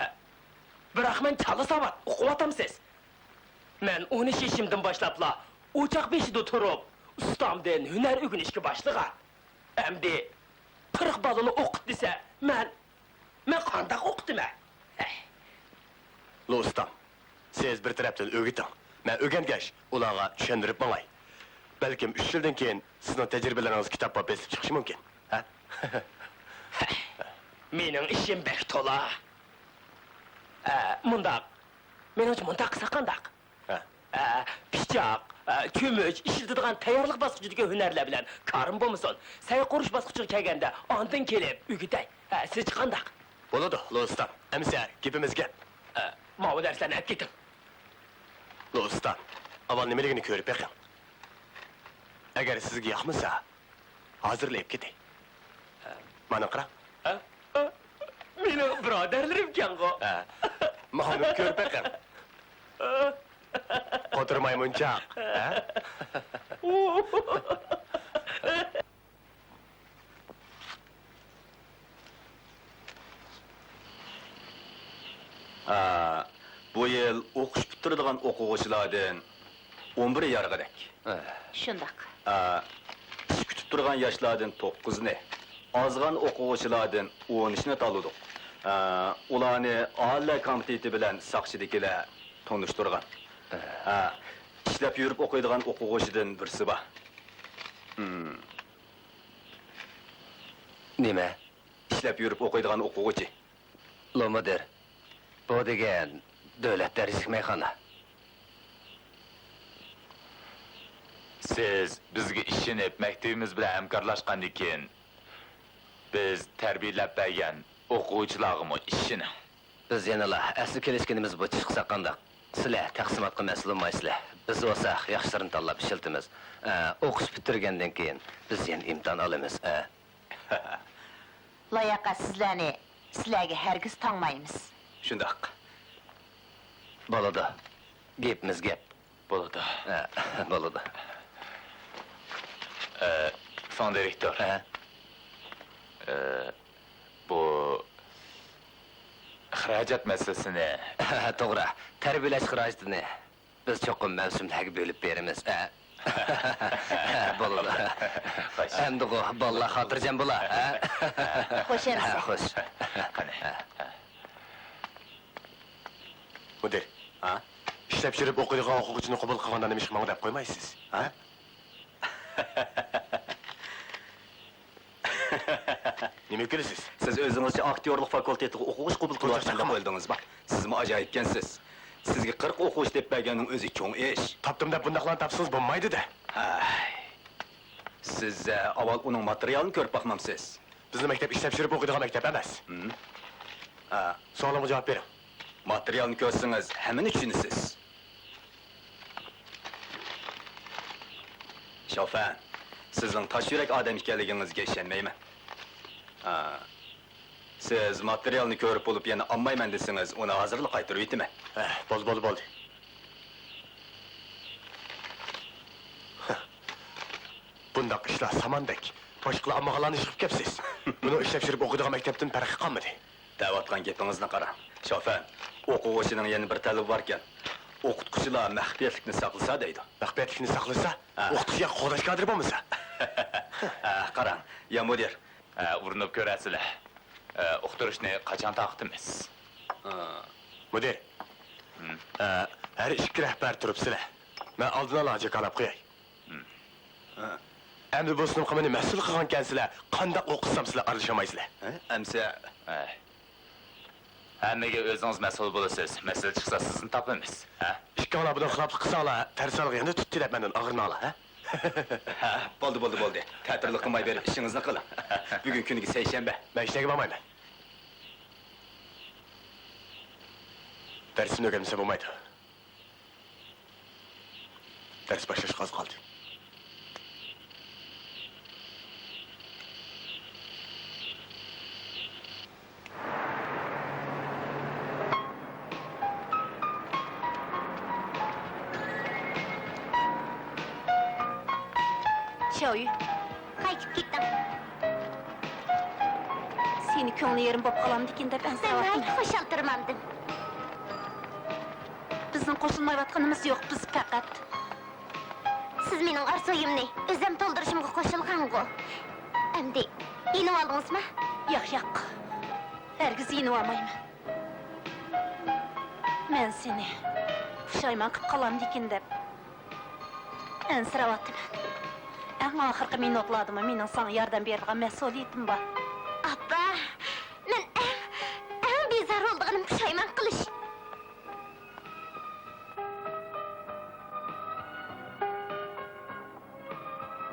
بىراق مەن چالا ساۋات ئوقۇۋاتامسىز. مەن ئون ئۈچ يېشىمدىن باشلاپلا ئوچاق بېشىدا تۇرۇپ، ئۇستامدىن ھۈنەر ئۆگىنىشكە باشلىغان. ئەمدى قىرىق بالىنى ئوقۇت دېسە، مەن، مەن قانداق ئوقۇتىمەن؟ ھەي. لۇ ئۇستام، سىز بىر تەرەپتىن ئۆگىتىڭ، مەن ئۆگەنگەچ ئۇلارغا چۈشەندۈرۈپ ماڭاي. بەلكىم ئۈچ يىلدىن كېيىن سىزنىڭ تەجرىبىلىرىڭىز كىتابقا بېسىلىپ چىقىشى مۇمكىن. ھە؟ مېنىڭ ئىشىم بەك تولا. ئە، مۇنداق. مېنىڭچە مۇنداق قىلساق قانداق؟ ھە. ئە، پىچاق، ئە، چۆمۈچ ئىشلىتىدىغان تەييارلىق باسقۇچىدىكى ھۈنەرلەر بىلەن كارىم بولمىسۇن. سەي قۇرۇش باسقۇچىغا كەلگەندە ئاندىن كېلىپ ئۆگىتەي. ھە، سىزچە قانداق؟ بولىدۇ، لۇ ئۇستام. ئەمىسە گېپىمىز گەپ. ئە، ماۋۇ نەرسىلەرنى ئەپ كېتىڭ. لۇ ئۇستام، ئاۋۋال نېمىلىكىنى كۆرۈپ بېقىڭ. ئەگەر سىزگە ياقمىسا، ھازىرلا ئېلىپ كېتەي. مانا قاراڭ. ھە؟ ھە؟ مېنىڭ بۇرادەرلىرىمكەنغۇ؟ ھە. ماۋۇنى كۆرۈپ بېقىڭ. قوتۇرماي مۇنچاق. ھە؟ ھە، بۇ يىل ئوقۇش پۈتتۈرىدىغان ئوقۇغۇچىلاردىن ئون بىرى يارىغىدەك. شۇنداق. ئىش كۈتۈپ تۇرغان ياشلاردىن توققۇزنى، ئازغان ئوقۇغۇچىلاردىن ئون ئۈچنى تاللىدۇق. ئە، ئۇلارنى ئالىيلەر كومىتېتى بىلەن ساقچىدىكىلەر تونۇشتۇرغان. ھە، ئىشلەپ يۈرۈپ ئوقۇيدىغان ئوقۇغۇچىدىن بىرسى بار. ھىم. نېمە؟ ئىشلەپ يۈرۈپ ئوقۇيدىغان ئوقۇغۇچى. لو مۇدىر، بۇ دېگەن دۆلەت دەرىجىلىك مەيخانا. سىز بىزگە ئىشىنىپ، مەكتىپىمىز بىلەن ھەمكارلاشقاندىن كېيىن، بىز تەربىيەلەپ بەرگەن ئوقۇغۇچىلارغىمۇ ئىشىنىڭ. بىز يەنىلا ئەسلى كېلىشكىنىمىز بويىچە چىقساق قانداق؟ سىلەر تەقسىماتقا مەسئۇل بولمايسىلەر. بىز بولساق ياخشىلىرىنى تاللاپ ئىشلىتىمىز. ئە، ئوقۇش پۈتتۈرگەندىن كېيىن بىز يەنە ئىمتىھان ئالىمىز. ئە. لاياقەتسىزلەرنى سىلەرگە ھەرگىز تاڭمايمىز. شۇنداق. بولىدۇ. گېپىمىز گەپ. بولىدۇ. ھە، بولىدۇ. ئە، فاڭ دىرېكتور. ھە؟ ئە، بۇ خىراجەت مەسىلىسىنى. توغرا، تەربىيەلەش خىراجىتىنى بىز چوقۇم مەۋسۇملارغا بۆلۈپ بېرىمىز، ھە؟ بولىدۇ. خوش. ئەمدىغۇ بالىلار خاتىرجەم بولا، ھە؟ خوش ئەمىسە. خوش. قېنى. مۇدىر. ھە؟ ئىشلەپ يۈرۈپ ئوقۇيدىغان ئوقۇغۇچىنى قوبۇل قىلغاندا نېمىشقا ماڭا دەپ قويمايسىز، ھە؟ نېمە كۈلىسىز؟ سىز ئۆزىڭىزچە ئاكتيورلۇق فاكۇلتېتىغا ئوقۇغۇچى قوبۇل قىلىۋاتىمەن دەپ ئويلىدىڭىزمۇ؟ سىزمۇ ئاجايىپكەنسىز. سىزگە قىرىق ئوقۇغۇچى تېپىپ بەرگەننىڭ ئۆزى چوڭ ئىش. تاپتىم دەپ بۇنداقلارنى تاپسىڭىز بولمايدۇ-دە. ھەي. سىز، ئە، ئاۋۋال ئۇنىڭ ماتېرىيالىنى كۆرۈپ باقمامسىز؟ بىزنىڭ مەكتەپ ئىشلەپ يۈرۈپ ئوقۇيدىغان مەكتەپ ئەمەس. ھىم. ھە. سوئالىمغا جاۋاب بېرىڭ. ماتېرىيالنى كۆرسىڭىز، ھەممىنى چۈشىنىسىز. شاۋفەن، سىزنىڭ تاش يۈرەك ئادەم ئىكەنلىكىڭىزگە ئىشەنمەيمەن. ھە. سىز ماتېرىيالنى كۆرۈپ بولۇپ يەنە ئالمايمەن دېسىڭىز، ئۇنى ھازىرلا قايتۇرۇۋېتىمەن. ھە، بولدى، بولدى، بولدى. بۇنداق ئىشلار ساماندەك. باشقىلار ئالمىغانلارنى ئىشقىپ كەپسىز. بۇنىڭ ئىشلەپ يۈرۈپ ئوقۇيدىغان مەكتەپتىن پەرقى قالمىدى. دەۋاتقان گېپىڭىزنى قاراڭ. شوفېر، ئوقۇغۇچىنىڭ يەنە بىر تەلىپى باركەن. ئوقۇتقۇچىلار مەخپىيەتلىكنى ساقلىسا دەيدۇ. مەخپىيەتلىكنى ساقلىسا؟ ھە. ئوقۇتقۇچى ياكى قوغداش كادىرى بولمىسا؟ ھە، قاراڭ، يا مۇدىر. ھە، ئۇرۇنۇپ كۆرەرسىلەر. ھە، ئۇقتۇرۇشنى قاچان تارقىتىمىز؟ ھە. مۇدىر. ھىم. ھە، ھەر ئىككى رەھبەر تۇرۇپسىلەر. مەن ئالدىن ئالا جاكارلاپ قوياي. ھىم. ھە. ئەمدى بۇ سىنىپقا مېنى مەسئۇل قىلغانكەنسىلەر، قانداق ئوقۇتسام سىلەر ئارىلىشالمايسىلەر. ھە؟ ئەمسە. ھەي. ھەممىگە ئۆزىڭىز مەسئۇل بولىسىز، مەسىلە چىقسا سىزنى تاپىمىز. ھە؟ ئىككىڭلار بۇنىڭغا خىلاپلىق قىلساڭلار، تەرسانلىقى يەنە تۇتتى دەپ مەندىن ئاغرىنىڭلار، ھە؟ ھە، بولدى، بولدى، بولدى. تەتۈرلۈك قىلماي بېرىپ ئىشىڭىزنى قىلىڭ. بۈگۈن كۈنىگە سەيشەنبە. مەن ئىشلەرگە بارمايمەن. دەرسىمنى ئۆگەنمىسە بولمايدۇ. دەرس باشلاشقا ئاز قالدى. شياۋيۈ، قايتىپ كەتتىڭ. سېنى كۆڭلى يېرىم بولۇپ قالامدىكىن دەپ مەن ئەنسىرەۋاتىمەن. ناھايىتى خۇشال تۇرمامدىم. بىزنىڭ قوشۇلمايۋاتقىنىمىز يوق، بىز پەقەت. سىز مېنىڭ ئارزۇيۇمنى ئۆزۈم تولدۇرۇشۇمغا قوشۇلغانغۇ. ئەمدى يېنىۋالدىڭىزمۇ؟ ياق، ياق. ھەرگىز يېنىۋالمايمەن. مەن سېنى پۇشايمان قىلىپ قالامدىكىن دەپ ئەنسىرەۋاتىمەن. ئەڭ ئاخىرقى مىنۇتلاردىمۇ مېنىڭ ساڭا ياردەم بېرىدىغان مەسئۇلىيىتىم بار. ئاپا، مەن ئەڭ، ئەڭ بىزار بولىدىغىنىم پۇشايمان قىلىش.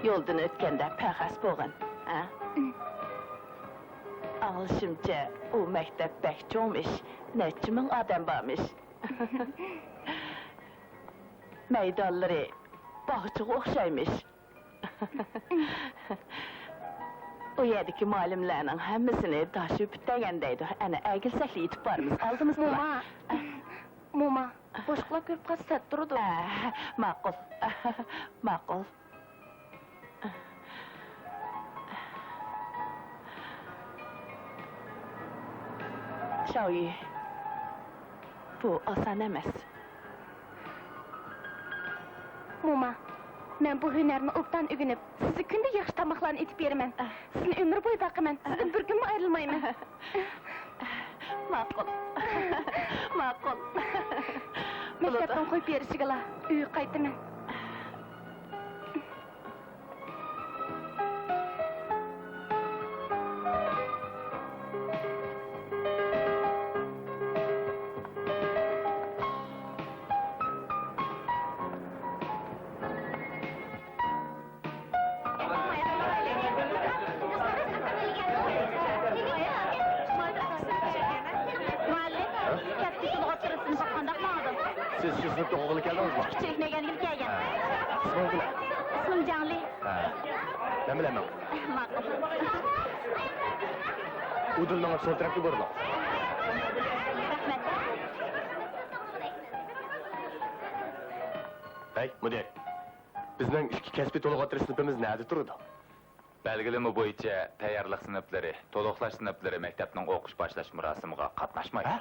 يولدىن ئۆتكەندە پەخەس بولغىن، ھە؟ ئاڭلىشىمچە، ئۇ مەكتەپ بەك چوڭمىش، نەچچە مىڭ ئادەم بارمىش. مەيدانلىرى باغچىغا ئوخشايمىش. ئۇ يەردىكى مۇئەللىملەرنىڭ ھەممىسىنى داشۆپۈت دېگەن دەيدۇ. ئەنە، ئەگىلسەكلا يېتىپ بارىمىز، ئالدىمىزدىلا. موما. موما، بوشلۇقلار كۆرۈپ قالسا سەت تۇرىدۇ. ئە، ماقۇل. ماقۇل. شاۋيۈ، بۇ ئاسان ئەمەس. موما، مەن بۇ ھۈنەرنى ئوبدان ئۆگىنىپ، سىزگە كۈندە ياخشى تاماقلارنى ئېتىپ بېرىمەن. سىزنى ئۆمۈر بويى باقىمەن، سىزدىن بىر كۈنمۇ ئايرىلمايمەن. ماقۇل. ماقۇل. مەكتەپنىڭ قويۇپ بېرىشىگىلا ئۆيگە قايتىمەن. مۇئەللىم، كەسپىي تولۇق ئوتتۇرا سىنىپىغا قانداق ماڭىدۇ؟ سىز شۇ سىنىپتا ئوقۇغىلى كەلدىڭىزمۇ؟ كىچىكلىكىمدىن ئۆگىنىپ كەلگەن. ھە. ئىسمىڭىز نېمە؟ ئىسمىم جاڭلى. ھە. مەن بىلەن ماڭىڭ. ماقۇل. ئۇدۇل مېڭىپ سول تەرەپكە بۇرۇلۇڭ. رەھمەت. ھەي، مۇدىر. بىزنىڭ ئىككى كەسپىي تولۇق ئوتتۇرا سىنىپىمىز نەدە تۇرىدۇ؟ بەلگىلىمە بويىچە تەييارلىق سىنىپلىرى، تولۇقلاش سىنىپلىرى مەكتەپنىڭ ئوقۇش باشلاش مۇراسىمىغا قاتناشمايدۇ. ھە؟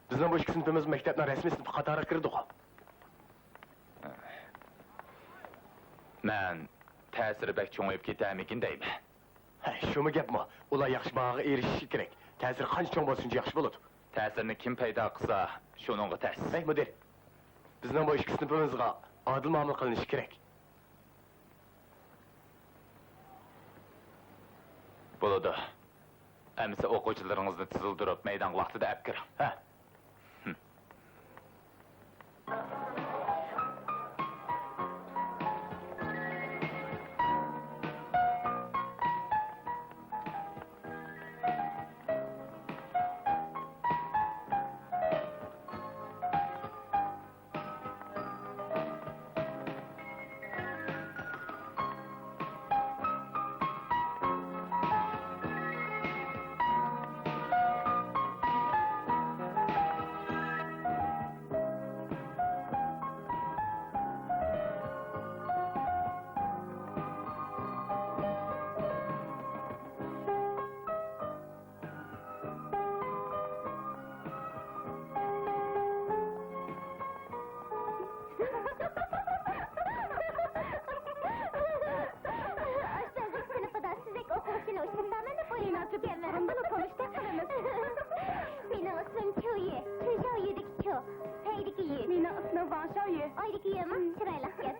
بىزنىڭ بۇ ئىككى سىنىپىمىز مەكتەپنىڭ رەسمىي سىنىپى قاتارىغا كىرىدىغۇ؟ مەن تەسىرى بەك چوڭىيىپ كېتەرمىكىن دەيمەن. ھە، شۇمۇ گەپمۇ؟ ئۇلار ياخشى باھاغا ئېرىشىشى كېرەك. تەسىر قانچە چوڭ بولسا، شۇنچە ياخشى بولىدۇ. تەسىرنى كىم پەيدا قىلسا، شۇنىڭغا تەس. ھەي، مۇدىر. بىزنىڭ بۇ ئىككى سىنىپىمىزغا ئادىل مۇئامىلە قىلىنىشى كېرەك. بولىدۇ. ئەمىسە ئوقۇغۇچىلىرىڭىزنى تىزىلدۈرۈپ، مەيدانغا ۋاقتىدا ئەپ كىرىڭ. ھە. ئاشپەزلىك سىنىپىدا سىزدەك ئوقۇغۇچىنى ئۇچرىتامەن دەپ ئويلىماپتىكەنمەن. بۇرۇندىنلا تونۇشتەك قىلىمىز. مېنىڭ ئىسمىم چيۇ يى، چۈن شياۋيۈدىكى چيۇ، پەيدىكى يى. مېنىڭ ئىسمىم ۋاڭ شياۋيۈ. ئايدىكى يىمۇ؟ چىرايلىق گەپ.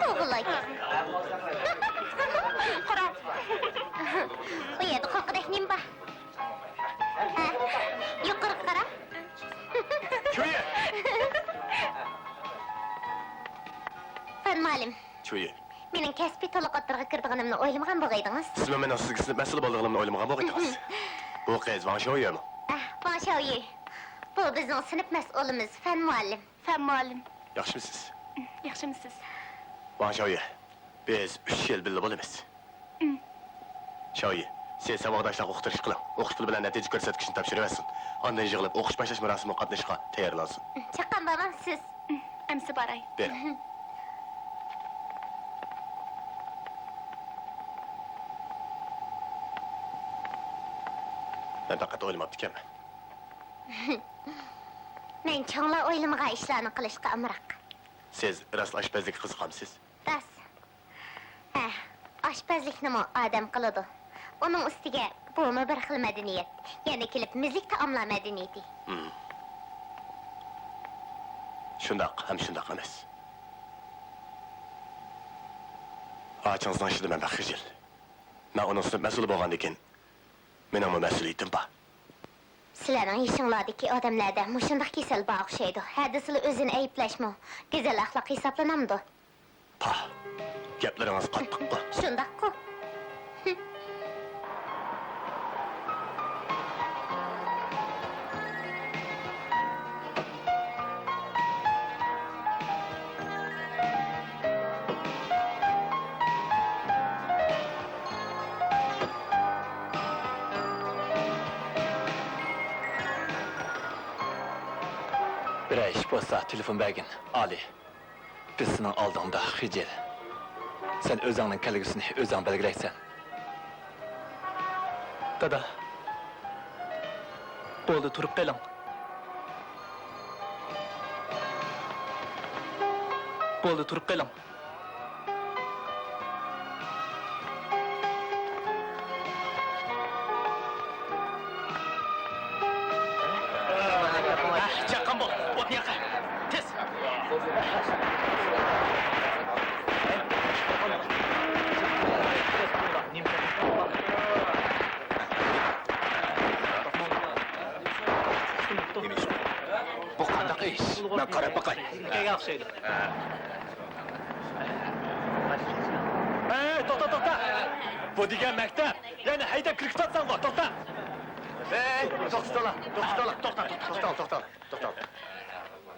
توغرىلايكەن. قارا. بۇ يەردە قورقىدەك نېمە بار؟ ھە؟ يۇقىرىغا قارا. چيۇ يى! فەن مۇئەللىم. چيۇ يى. مېنىڭ كەسپىي تولۇق ئوتتۇرىغا كىرىدىغىنىمنى ئويلىمىغان بولغىيدىڭىز. سىزمۇ مېنىڭ سىزگە سىنىپ مەسئۇلى بولىدىغىنىمنى ئويلىمىغان بولغىيدىڭىز. بۇ قىز ۋاڭ شياۋيۈمۇ؟ ئەھ، ۋاڭ شياۋيۈ. بۇ بىزنىڭ سىنىپ مەسئۇلىمىز، فەن مۇئەللىم. فەن مۇئەللىم. ياخشىمۇسىز؟ ياخشىمۇسىز؟ ۋاڭ شياۋيۈ، بىز ئۈچ يىل بىللە بولىمىز. شياۋيۈ، سىز ساۋاقداشلارغا ئۇقتۇرۇش قىلىڭ. ئوقۇش پۇلى بىلەن نەتىجە كۆرسەتكۈچنى تاپشۇرۇۋەتسۇن. ئاندىن يىغىلىپ ئوقۇش باشلاش مۇراسىمىغا قاتنىشىشقا تەييارلانسۇن. چاققان بارماڭ سىز. ئەمسە باراي. بېرىڭ. مەن پەقەت ئويلىماپتىكەنمەن. مەن چوڭلار ئويلىمىغان ئىشلارنى قىلىشقا ئامراق. سىز راستلا ئاشپەزلىككە قىزىقامسىز؟ راست. ھە، ئاشپەزلىكنىمۇ ئادەم قىلىدۇ. ئۇنىڭ ئۈستىگە بۇمۇ بىر خىل مەدەنىيەت. يەنە كېلىپ مۈزلۈك تائاملار مەدەنىيىتى. ھىم. شۇنداق ھەم شۇنداق ئەمەس. ئاچىڭىزنىڭ ئىشىدا مەن بەك خىجىل. مەن ئۇنىڭ سىنىپ مەسئۇلى بولغاندىكىن، مېنىڭمۇ مەسئۇلىيىتىم بار. سىلەرنىڭ يېشىڭلاردىكى ئادەملەردە مۇشۇنداق كېسەل بار ئوخشايدۇ. ھە دېسىلا ئۆزىنى ئەيىبلەشمۇ گۈزەل ئەخلاق ھېسابلىنامدۇ؟ پاھ، گەپلىرىڭىز قاتتىققۇ. شۇنداققۇ. بىرەر ئىش بولسا تېلېفون بەرگىن، ئالىي. بىز سېنىڭ ئالدىڭدا، خىجىل. سەن ئۆزۈڭنىڭ كەلگۈسىنى ئۆزۈڭ بەلگىلەيسەن. دادا. بولدى، تۇرۇپ قېلىڭ. بولدى، تۇرۇپ قېلىڭ. چاققان بول، ئوتنى ياقا. تېز. نېمە ئىش بۇ؟ بۇ قانداق ئىش؟ مەن قاراپ باقاي. ئەي، توختا، توختا! بۇ دېگەن مەكتەپ! يەنە ھەيدەپ كىرىپ كېتىۋاتساڭغۇ، توختا! ئەي، توختىتىڭلار، توختىتىڭلار، توختا، توختا، توختا، توختا، توختا.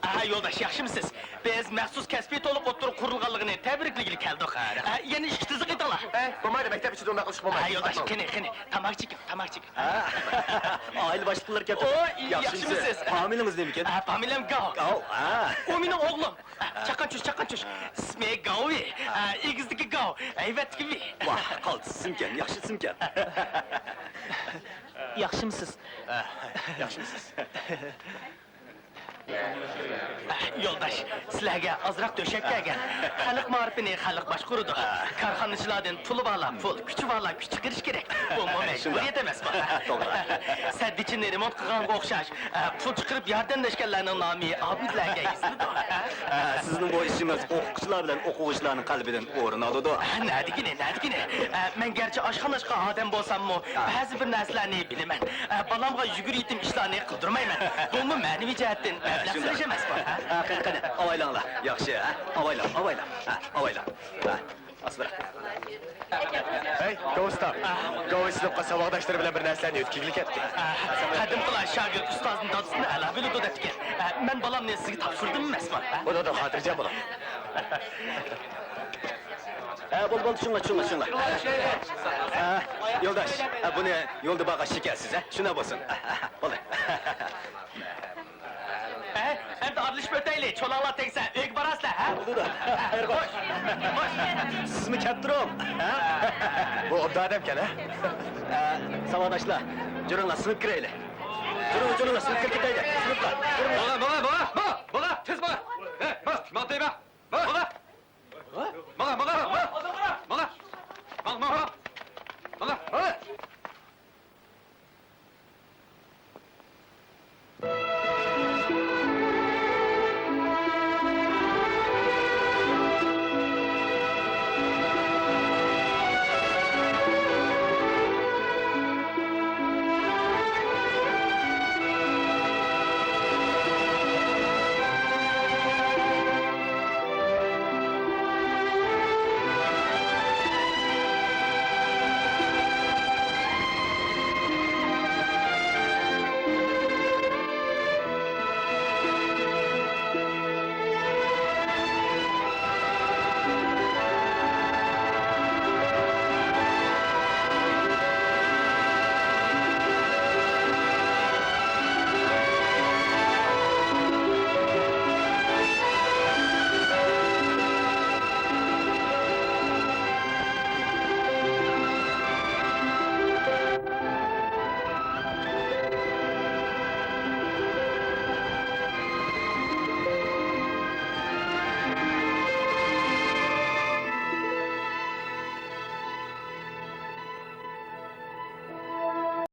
ئاھا، يولداش، ياخشىمۇسىز؟ بىز مەخسۇس كەسپىي تولۇق ئوتتۇرا قۇرۇلغانلىقىنى تەبرىكلىگىلى كەلدۇق. ھە، رەھمەت. ئە، يەنە ئىككى تىزىق ئېيتىڭلار. ئەي، بولمايدۇ، مەكتەپ ئىچىدە ئۇنداق قىلىش بولمايدۇ. ھە، يولداش، قېنى، قېنى، تاماكا چېكىڭ، تاماكا چېكىڭ. ھە. ئائىلە باشلىقلىرى كەپتۇ. ئوي، ياخشىمۇ سىز؟ ياخشىمۇسىز؟ فامىلىڭىز نېمىكەن؟ ھە، فامىلەم گاۋ. گاۋ، ھە. ئۇ مېنىڭ ئوغلۇم. چاققان چۈش، چاققان چۈش. ئىسمى گاۋ ۋېي. ھە، ئېگىزدىكى گاۋ، ھەيۋەتتىكى ۋېي. ۋاھ، قالتىس ئىسىمكەن، ياخشى ئىسىمكەن. ياخشىمۇسىز؟ ھە، ياخشىمۇسىز؟ يولداش، سىلەرگە ئازراق تۆشەك بەرگەن. خەلق مائارىپىنى خەلق باشقۇرىدۇ. كارخانىچىلاردىن پۇلى بارلار پۇل، كۈچى بارلار كۈچ چىقىرىش كېرەك. بۇمۇ مەجبۇرىيەت ئەمەسمۇ؟ توغرا. سەددىچىنى رېمونت قىلغانغا ئوخشاش، پۇل چىقىرىپ ياردەملەشكەنلەرنىڭ نامى ئابىدىلەرگە يېزىلىدۇ. سىزنىڭ بۇ ئىشىڭىز ئوقۇغۇچىلار بىلەن ئوقۇغۇچىلارنىڭ قەلبىدىن ئورۇن ئالىدۇ. نەدىكىنى، نەدىكىنى؟ مەن گەرچە ئاشخانا ئاچقان ئادەم بولساممۇ، بەزى بىر نەرسىلەرنى بىلىمەن. بالامغا يۈگۈر يېتىم ئىشلارنى قىلدۇرمايمەن. بۇمۇ مەنىۋى جەھەتتىن مەبلەغ سېلىش ئەمەسمۇ؟ ھە، قېنى، قېنى، ئاۋايلاڭلار. ياخشى، ھە؟ ئاۋايلاڭ، ئاۋايلاڭ. ھە، ئاۋايلاڭ. ھە، ئاستىراق. ھەي، گاۋ ئۇستام. گاۋ سىنىپقا ساۋاقداشلىرى بىلەن بىر نەرسىلەرنى يۆتكىگىلى كەتتى. قەدىمكىلا شاگىرت ئۇستازنى دادىسىدىن ئەلا بىلىدۇ دەپتىكەن. مەن بالامنى سىزگە تاپشۇردۇم ئەمەسمۇ؟ بولىدۇ، خاتىرجەم بولۇڭ. ھە، بولدى، بولدى، چۈشۈڭلار، چۈشۈڭلار، چۈشۈڭلار. ھە، يولداش، ھە، بۇنى يولدا بارغان شېكەرسىز، ھە؟ شۇنداق بولسۇن. ھە، ھە، ھە، بولدى. ھە، ئەمدى ئارىلىشىپ ئۆتەيلى، چولاڭلار تەگسە ئۆيگە بارارسىلەر، ھە؟ بولىدۇ. خوش، خوش. سىزمۇ كەپ تۇرۇڭ، ھە؟ بۇ ئوبدان ئادەمكەن، ھە؟ ھە، ساۋاقداشلار، جۈرۈڭلار، سىنىپ كىرەيلى. جۈرۈڭلار، جۈرۈڭلار، سىنىپ كىرىپ كېتەيلى، سىنىپقا. جۈرۈڭلار. ماڭا، ماڭا، ماڭا، ماڭا، ماڭا، تېز ماڭا. ھە، ماڭا، ماڭا دەيمەن. ماڭا، ماڭا. ماڭا، ماڭا،